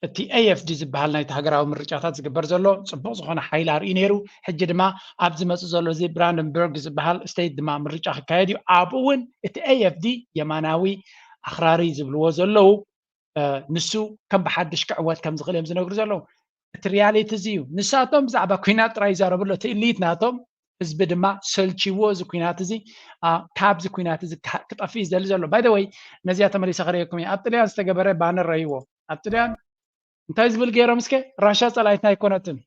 እቲ ኤኤፍዲ ዝበሃል ናይቲ ሃገራዊ ምርጫታት ዝግበር ዘሎ ፅቡቕ ዝኾነ ሓይሊ ኣርኢ ነይሩ። ሕጂ ድማ ኣብ ዝመፅእ ዘሎ እዚ ብራንደንበርግ ዝበሃል ስቴት ድማ ምርጫ ክካየድ እዩ። ኣብኡ እውን እቲ ኤኤፍዲ የማናዊ ኣኽራሪ ዝብልዎ ዘለዉ ንሱ ከም ብሓድሽ ክዕወት ከም ዝኽእል እዮም ዝነግሩ ዘለዉ። እቲ ሪያሊቲ እዚ እዩ። ንሳቶም ብዛዕባ ኩናት ጥራይ ይዛረቡ ኣሎ። እቲ ኢሊት ናቶም ህዝቢ ድማ ሰልችዎ እዚ ኩናት እዚ ካብዚ ኩናት እዚ ክጠፍእ እዩ ዝደሊ ዘሎ። ባይ ወይ ነዚኣ ተመሊሰ ከርእየኩም እየ። ኣብ ጥልያን ዝተገበረ ባነር ረይዎ ኣብ ጥልያን እንታይ ዝብል ገይሮም እስከ ራሻ ጸላኢትና ኣይኮነትን።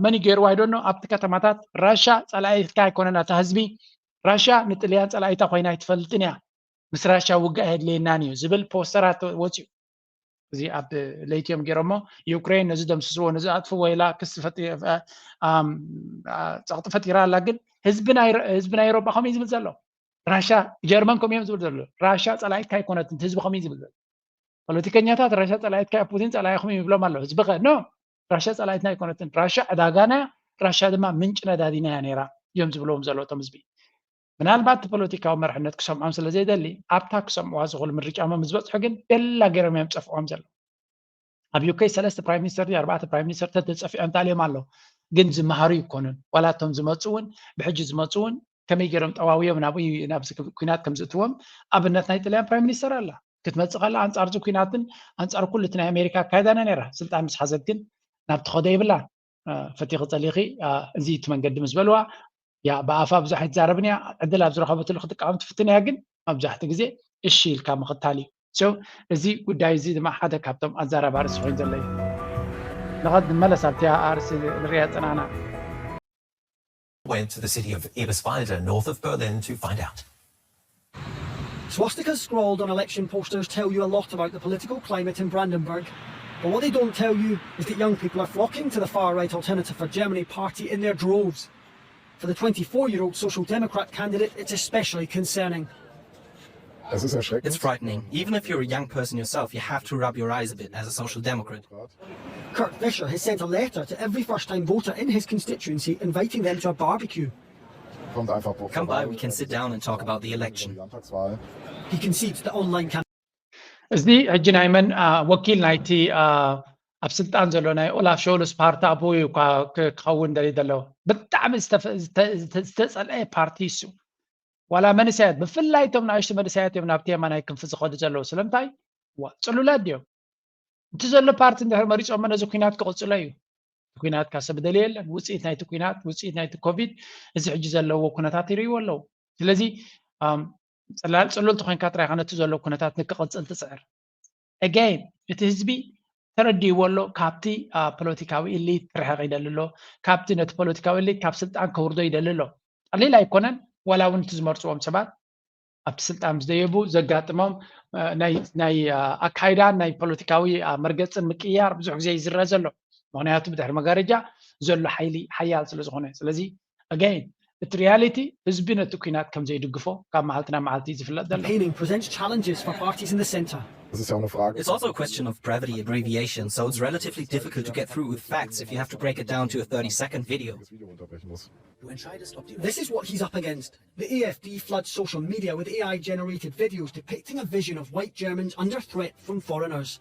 መን ገይርዎ ኣይደኖ ኣብቲ ከተማታት ራሻ ጸላኢትካ ኣይኮነን ኣታ ህዝቢ። ራሻ ንጥልያን ጸላኢታ ኮይና ኣይትፈልጥን እያ። ምስ ራሻ ውግእ ኣየድልየናን እዩ ዝብል ፖስተራት ወፅዩ። እዚ ኣብ ለይትዮም ገይሮሞ ዩክሬን ነዚ ደምስስዎ ነዚ ኣጥፍዎ ኢላ ክሲ ጸቕጢ ፈጢራ ኣላ። ግን ህዝቢ ናይ ኤሮጳ ከምኡ ዝብል ዘሎ ራሻ ጀርመን ከምኡ እዮም ዝብል ዘሎ። ራሻ ጸላኢትካ ኣይኮነትን ህዝቢ ከምኡ ዝብል ዘሎ። ፖለቲከኛታት ራሻ ጸላኢትካ ፑቲን ጸላኢኹም ይብሎም ኣሎ። ህዝቢ ከ ኖ ራሻ ጸላኢትና ኣይኮነትን። ራሻ ዕዳጋና ራሻ ድማ ምንጭ ነዳዲና እያ ነይራ እዮም ዝብልዎም ዘሎ እቶም ህዝቢ። ምናልባት እቲ ፖለቲካዊ መርሕነት ክሰምዖም ስለ ዘይደሊ ኣብታ ክሰምዕዋ ዝኽእሉ ምርጫ ምስ በፅሑ ግን ደላ ገይሮም እዮም ፀፍዖም ዘለዉ። ኣብ ዩኬ ሰለስተ ፕራይም ሚኒስተር ድዩ ኣርባዕተ ፕራይም ሚኒስተር ተተፀፊዖም ተልዮም ኣለዉ። ግን ዝመሃሩ ይኮኑን ዋላ እቶም ዝመፁ እውን ብሕጂ ዝመፁ እውን ከመይ ገይሮም ጠዋውዮም ናብ ናብዚ ኩናት ከም ዝእትዎም ኣብነት ናይ ጥልያን ፕራይም ሚኒስተር ኣላ ክትመፅእ ከላ ኣንፃር እዚ ኩናትን ኣንፃር ኩሉ እቲ ናይ ኣሜሪካ ኣካይዳና ነይራ ስልጣን ምስ ሓዘት ግን ናብ ትኸዶ ይብላን ፈቲኺ ፀሊኺ እዚ እቲ መንገዲ ምስ በልዋ ያ ብኣፋ ብዙሕ ኣይትዛረብን እያ ዕድል ኣብ ዝረኸበትሉ ክትቃወም ትፍትን እያ ግን መብዛሕትኡ ግዜ እሺ ኢልካ ምኽታል እዩ so እዚ ጉዳይ እዚ ድማ ሓደ ካብቶም ኣዛራቢ ኣርእስቲ ኮይኑ ዘሎ እዩ ንቐድ ንመለስ ኣብቲ ኣርእስቲ ንሪኣ ፀናና went to the city of Eberswalde, north of Berlin, to find out. Swastikas scrawled on election posters tell you a lot about the political climate in Brandenburg. But what they don't tell you is that young people are flocking to the far right Alternative for Germany party in their droves. For the twenty-four year old Social Democrat candidate, it's especially concerning. Es ist erschreckend. It's frightening. Even if you're a young person yourself, you have to rub your eyes a bit as a social democrat. Kurt Fischer has sent a letter to every first time voter in his constituency inviting them to a barbecue. Kommt einfach Come by, we can sit down and talk about the election. Landtagswahl. He concedes that online campaigns እዚ ሕጂ ናይ መን ወኪል ናይቲ ኣብ ስልጣን ዘሎ ናይ ኦላፍ ሾልስ ፓርቲ ኣቦኡ እዩ እኳ ክኸውን ደልዩ ዘለዎ ብጣዕሚ ዝተፀልአ ፓርቲ እሱ ዋላ መንእሰያት ብፍላይ እቶም ንኣሽቱ መንእሰያት እዮም ናብቲ የማናይ ክንፊ ዝኸዱ ዘለዉ ስለምንታይ ጽሉላት ድዮም እቲ ዘሎ ፓርቲ እንድሕር መሪፆሞ ነዚ ኩናት ክቕፅሎ እዩ ኩናት ካሰ ብደልዮ የለን ውፅኢት ናይቲ ኩናት ውፅኢት ናይቲ ኮቪድ እዚ ሕጂ ዘለዎ ኩነታት ይርእይዎ ኣለዉ ስለዚ ፅላል ፅሉል ተኮይንካ ጥራይካ ነቲ ዘሎ ኩነታት ንክቕፅል ትፅዕር again እቲ ህዝቢ ተረዲእዎ ኣሎ ካብቲ ፖለቲካዊ ኢሊት ክርሕቕ ይደሊ ኣሎ ካብቲ ነቲ ፖለቲካዊ ኢሊት ካብ ስልጣን ከውርዶ ይደሊ ኣሎ ቀሊል ኣይኮነን ዋላ እውን እቲ ዝመርፅዎም ሰባት ኣብቲ ስልጣን ምስ ደየቡ ዘጋጥሞም ናይ ኣካይዳን ናይ ፖለቲካዊ መርገፅን ምቅያር ብዙሕ ግዜ ይዝረ ዘሎ ምክንያቱ ብድሕሪ መጋረጃ ዘሎ ሓይሊ ሓያል ስለ ዝኾነ ስለዚ again እቲ reality ህዝቢ ነቲ ኩናት ከም ዘይድግፎ ካብ መዓልቲ ናብ መዓልቲ ዝፍለጥ ዘሎ campaigning presents challenges for parties in the centre. Das ist ja auch eine Frage. It's also a question of brevity abbreviation, so it's relatively difficult to get through with facts if you have to break it down to a thirty second video. Das Video unterbrechen muss. This is what he's up against. The AfD floods social media with A I generated videos depicting a vision of white Germans under threat from foreigners.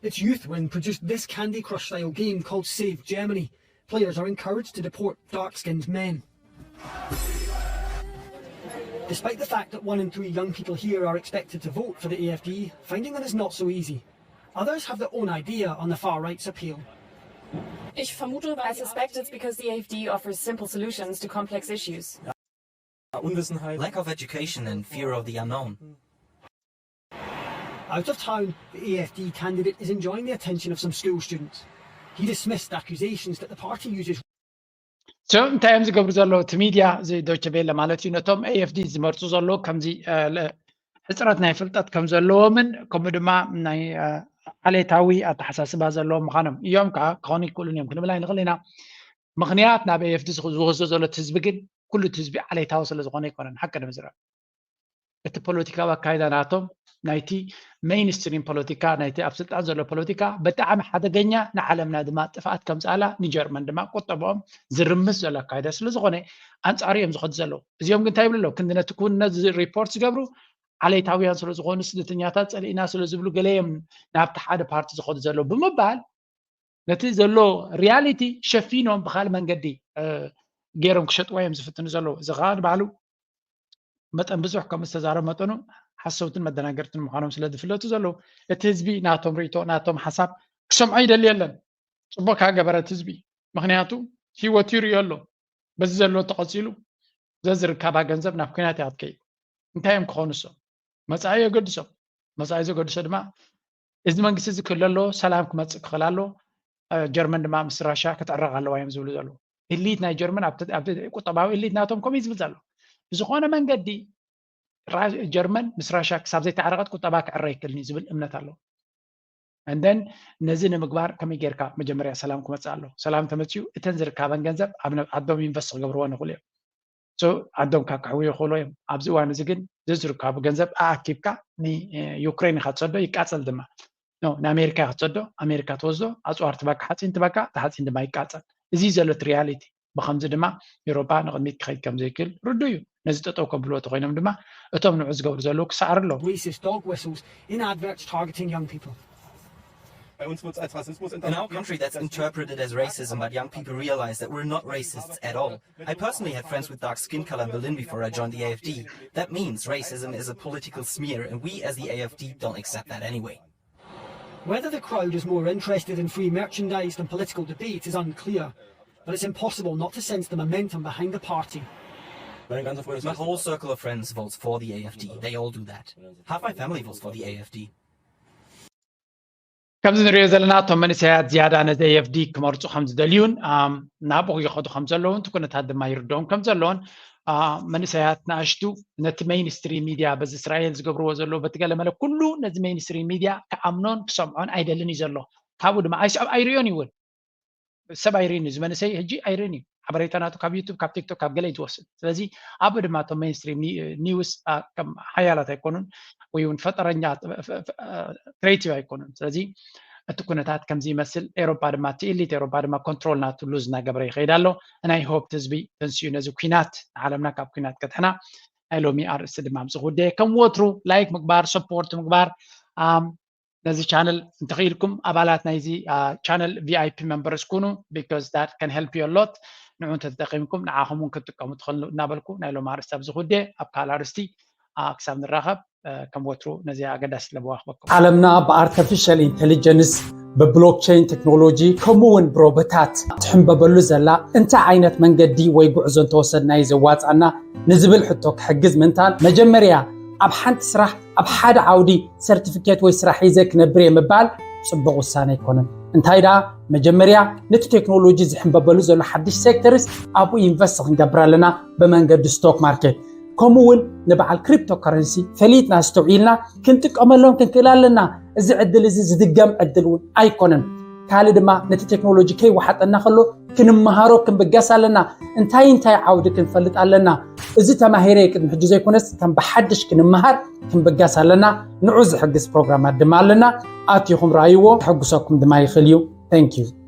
Its youth wing produced this Candy Crush style game called Save Germany. Players are encouraged to deport dark skinned men. Despite the fact that one in three young people here are expected to vote for the AfD, finding them is not so easy. Others have their own idea on the far right's appeal. Ich vermute, I suspect it's because the AfD offers simple solutions to complex issues. Lack of education and fear of the unknown. Out of town, the AfD candidate is enjoying the attention of some school students. He dismissed accusations that the party uses so እንታይ እዮም ዝገብሩ ዘለዉ እቲ ሚድያ እዚ ዶቸ ቤለ ማለት እዩ ነቶም ኤኤፍዲ ዝመርፁ ዘለዉ ከምዚ ሕፅረት ናይ ፍልጠት ከም ዘለዎምን ከምኡ ድማ ናይ ዓሌታዊ ኣተሓሳስባ ዘለዎም ምዃኖም እዮም ከዓ ክኾኑ ይክእሉን እዮም ክንብል ኣይንኽእል ኢና ምኽንያት ናብ ኤኤፍዲ ዝወስዶ ዘሎ ህዝቢ ግን ኩሉ ህዝቢ ዓሌታዊ ስለ ዝኾነ ኣይኮነን ሓቂ ንምዝራብ እቲ ፖለቲካዊ ኣካይዳ ናቶም ናይቲ mainstream ፖለቲካ ናይቲ ኣብ ስልጣን ዘሎ ፖለቲካ ብጣዕሚ ሓደገኛ ንዓለምና ድማ ጥፍኣት ከምፅኣላ ንጀርመን ድማ ቁጠብኦም ዝርምስ ዘሎ ኣካይዳ ስለ ዝኾነ ኣንፃሩ እዮም ዝኸዱ ዘለዉ እዚኦም ግን እንታይ ይብሉ ኣለዉ ክንዲ ነቲ ክውንነት report ዝገብሩ ዓሌታውያን ስለ ዝኾኑ ስደተኛታት ፀሊእና ስለ ዝብሉ ገለ እዮም ናብቲ ሓደ ፓርቲ ዝኸዱ ዘለዉ ብምባል ነቲ ዘሎ reality ሸፊኖም ብካልእ መንገዲ ገይሮም ክሸጥዋ እዮም ዝፍትኑ ዘለዉ እዚ ከዓ ንባዕሉ መጠን ብዙሕ ከም ዝተዛረብ መጠኑ ሓሰውትን መደናገርትን ምዃኖም ስለ ዝፍለጡ ዘለዉ እቲ ህዝቢ ናቶም ርእቶ ናቶም ሓሳብ ክሰምዖ ይደሊ የለን ፅቡቅ ካገበረ እቲ ህዝቢ ምክንያቱ ሂወቱ ይርእዮ ኣሎ በዚ ዘሎ ተቐፂሉ ዘዝርካባ ገንዘብ ናብ ኩናት እያ ክትከይድ እንታይ እዮም ክኾኑ እሶም መፃኢ የገድሶም መፃኢ ዘገድሶ ድማ እዚ መንግስቲ እዚ ክህሉ ኣለዎ ሰላም ክመፅእ ክኽእል ኣለዎ ጀርመን ድማ ምስ ራሽያ ክትዕረቕ ኣለዋ እዮም ዝብሉ ዘለዉ ኢሊት ናይ ጀርመን ቁጠባዊ ኢሊት ናቶም ከምኡ ዝብል ዘሎ ብዝኾነ መንገዲ ጀርመን ምስ ራሽያ ክሳብ ዘይተዓረቐት ቁጠባ ክዕረ ይክእልኒ ዝብል እምነት ኣለዎ and then ነዚ ንምግባር ከመይ ጌርካ መጀመርያ ሰላም ክመፅእ ኣለዎ ሰላም ተመፅኡ እተን ዝርካበን ገንዘብ ኣብ ዓዶም invest ክገብርወን ይኽእሉ እዮም ዓዶም ካብ ክሕውዩ ይኽእሉ እዮም ኣብዚ እዋን እዚ ግን ዘዝርካቡ ገንዘብ ኣኣኪብካ ንዩክሬን ኢካ ትሰዶ ይቃፀል ድማ ንኣሜሪካ ኢካ ትሰዶ ኣሜሪካ ትወስዶ ኣፅዋር ትበካ ሓፂን ትበካ ተሓፂን ድማ ይቃፀል እዚ ዘሎ reality ብከምዚ ድማ ኤሮፓ ንቕድሚት ክኸይድ ከም ዘይክእል ርዱ እዩ። ነዚ ጠጠው ከብልዎ ተኮይኖም ድማ እቶም ንዑ ዝገብሩ ዘለዉ ክሰዓሩ ኣለዎም። Racist dog whistles in adverts targeting young people. In our country, that's interpreted as racism, but young people realize that we're not racists at all. I personally had friends with dark skin color in Berlin before I joined the A F D. That means racism is a political smear, and we as the A F D don't accept that anyway. Whether the crowd is more interested in free merchandise than political debate is unclear, but it's impossible not to sense the momentum behind the party. My whole circle of friends votes for the A F D. They all do that. Half my family votes for the A F D. ከምዚ ንሪኦ ዘለና እቶም መንእሰያት ዝያዳ ነዚ A F D ክመርፁ ከም ዝደልዩን ናብኡ ይኸዱ ከም ዘለውን እቲ ኩነታት ድማ ይርድኦም ከም ዘለውን መንእሰያት ንኣሽቱ ነቲ ሜይንስትሪም ሚድያ በዚ እስራኤል ዝገብርዎ ዘለዎ በቲ ገለመለ ኩሉ ነዚ ሜይንስትሪም ሚድያ ክኣምኖን ክሰምዖን ኣይደልን እዩ ዘሎ። ካብኡ ድማ ኣይስዕብ ኣይርእዮን እዩ እውን ሰብ ኣይርእን እዩ። እዚ መንእሰይ ሕጂ ኣይርእን እዩ። ሓበሬታ ናቱ ካብ ዩቱብ ካብ ቲክቶክ ካብ ገለ እዩ ትወስድ። ስለዚ ኣብኡ ድማ እቶም ሜይንስትሪም ኒውስ ከም ሓያላት ኣይኮኑን ወይ እውን ፈጠረኛ ክሬቲቭ ኣይኮኑን። ስለዚ እቲ ኩነታት ከምዚ ይመስል። ኤሮፓ ድማ እቲ ኢሊት ኤሮፓ ድማ ኮንትሮል ናቱ ሉዝ እናገበረ ይኸይድ ኣሎ። ናይ ሆፕ ህዝቢ ተንስኡ ነዚ ኩናት ንዓለምና ካብ ኩናት ከድሕና ናይ ሎሚ ኣርእስቲ ድማ ምስ ጉዳየ ከም ወትሩ ላይክ ምግባር ሰፖርት ምግባር ነዚ ቻነል እንተኽኢልኩም ኣባላት ናይዚ ቻነል V I P members ኩኑ because that can help you a lot። ንዑ እንተተጠቂምኩም ንዓኹም እውን ክትጥቀሙ ትኽእሉ እናበልኩ ናይ ሎም ኣርእስቲ ኣብዚ ጉዳየ ኣብ ካልእ ኣርእስቲ ክሳብ ንራኸብ ከም ወትሩ ነዚ ኣገዳሲ ለበዋ ክበኩም። ዓለምና ብ artificial intelligence ብ blockchain technology ከምኡ እውን ብሮቦታት ትሕንበበሉ ዘላ እንታይ ዓይነት መንገዲ ወይ ጉዕዞ እንተወሰድና እዩ ዘዋፃና ንዝብል ሕቶ ክሕግዝ ምንታን መጀመርያ ኣብ ሓንቲ ስራሕ ኣብ ሓደ ዓውዲ ሰርቲፊኬት ወይ ስራሕ ሒዘ ክነብር እየ ምባል ፅቡቕ ውሳነ ኣይኮነን። እንታይ ደኣ መጀመርያ ነቲ ቴክኖሎጂ ዝሕንበበሉ ዘሎ ሓድሽ ሴክተርስ ኣብኡ ኢንቨስት ክንገብር ኣለና ብመንገዲ ስቶክ ማርኬት ከምኡ እውን ንበዓል ክሪፕቶ ከረንሲ ፈሊጥና ኣስተውዒልና ክንጥቀመሎም ክንክእል ኣለና። እዚ ዕድል እዚ ዝድገም ዕድል እውን ኣይኮነን። ካልእ ድማ ነቲ ቴክኖሎጂ ከይወሓጠና ከሎ ክንመሃሮ ክንብገስ ኣለና። እንታይ እንታይ ዓውዲ ክንፈልጥ ኣለና። እዚ ተማሂረ ቅድሚ ሕጂ ዘይኮነስ ከም ብሓድሽ ክንመሃር ክንብገስ ኣለና። ንዑ ዝሕግዝ ፕሮግራማት ድማ ኣለና። ኣቲኹም ረኣይዎ ክሕግሰኩም ድማ ይኽእል እዩ። Thank you።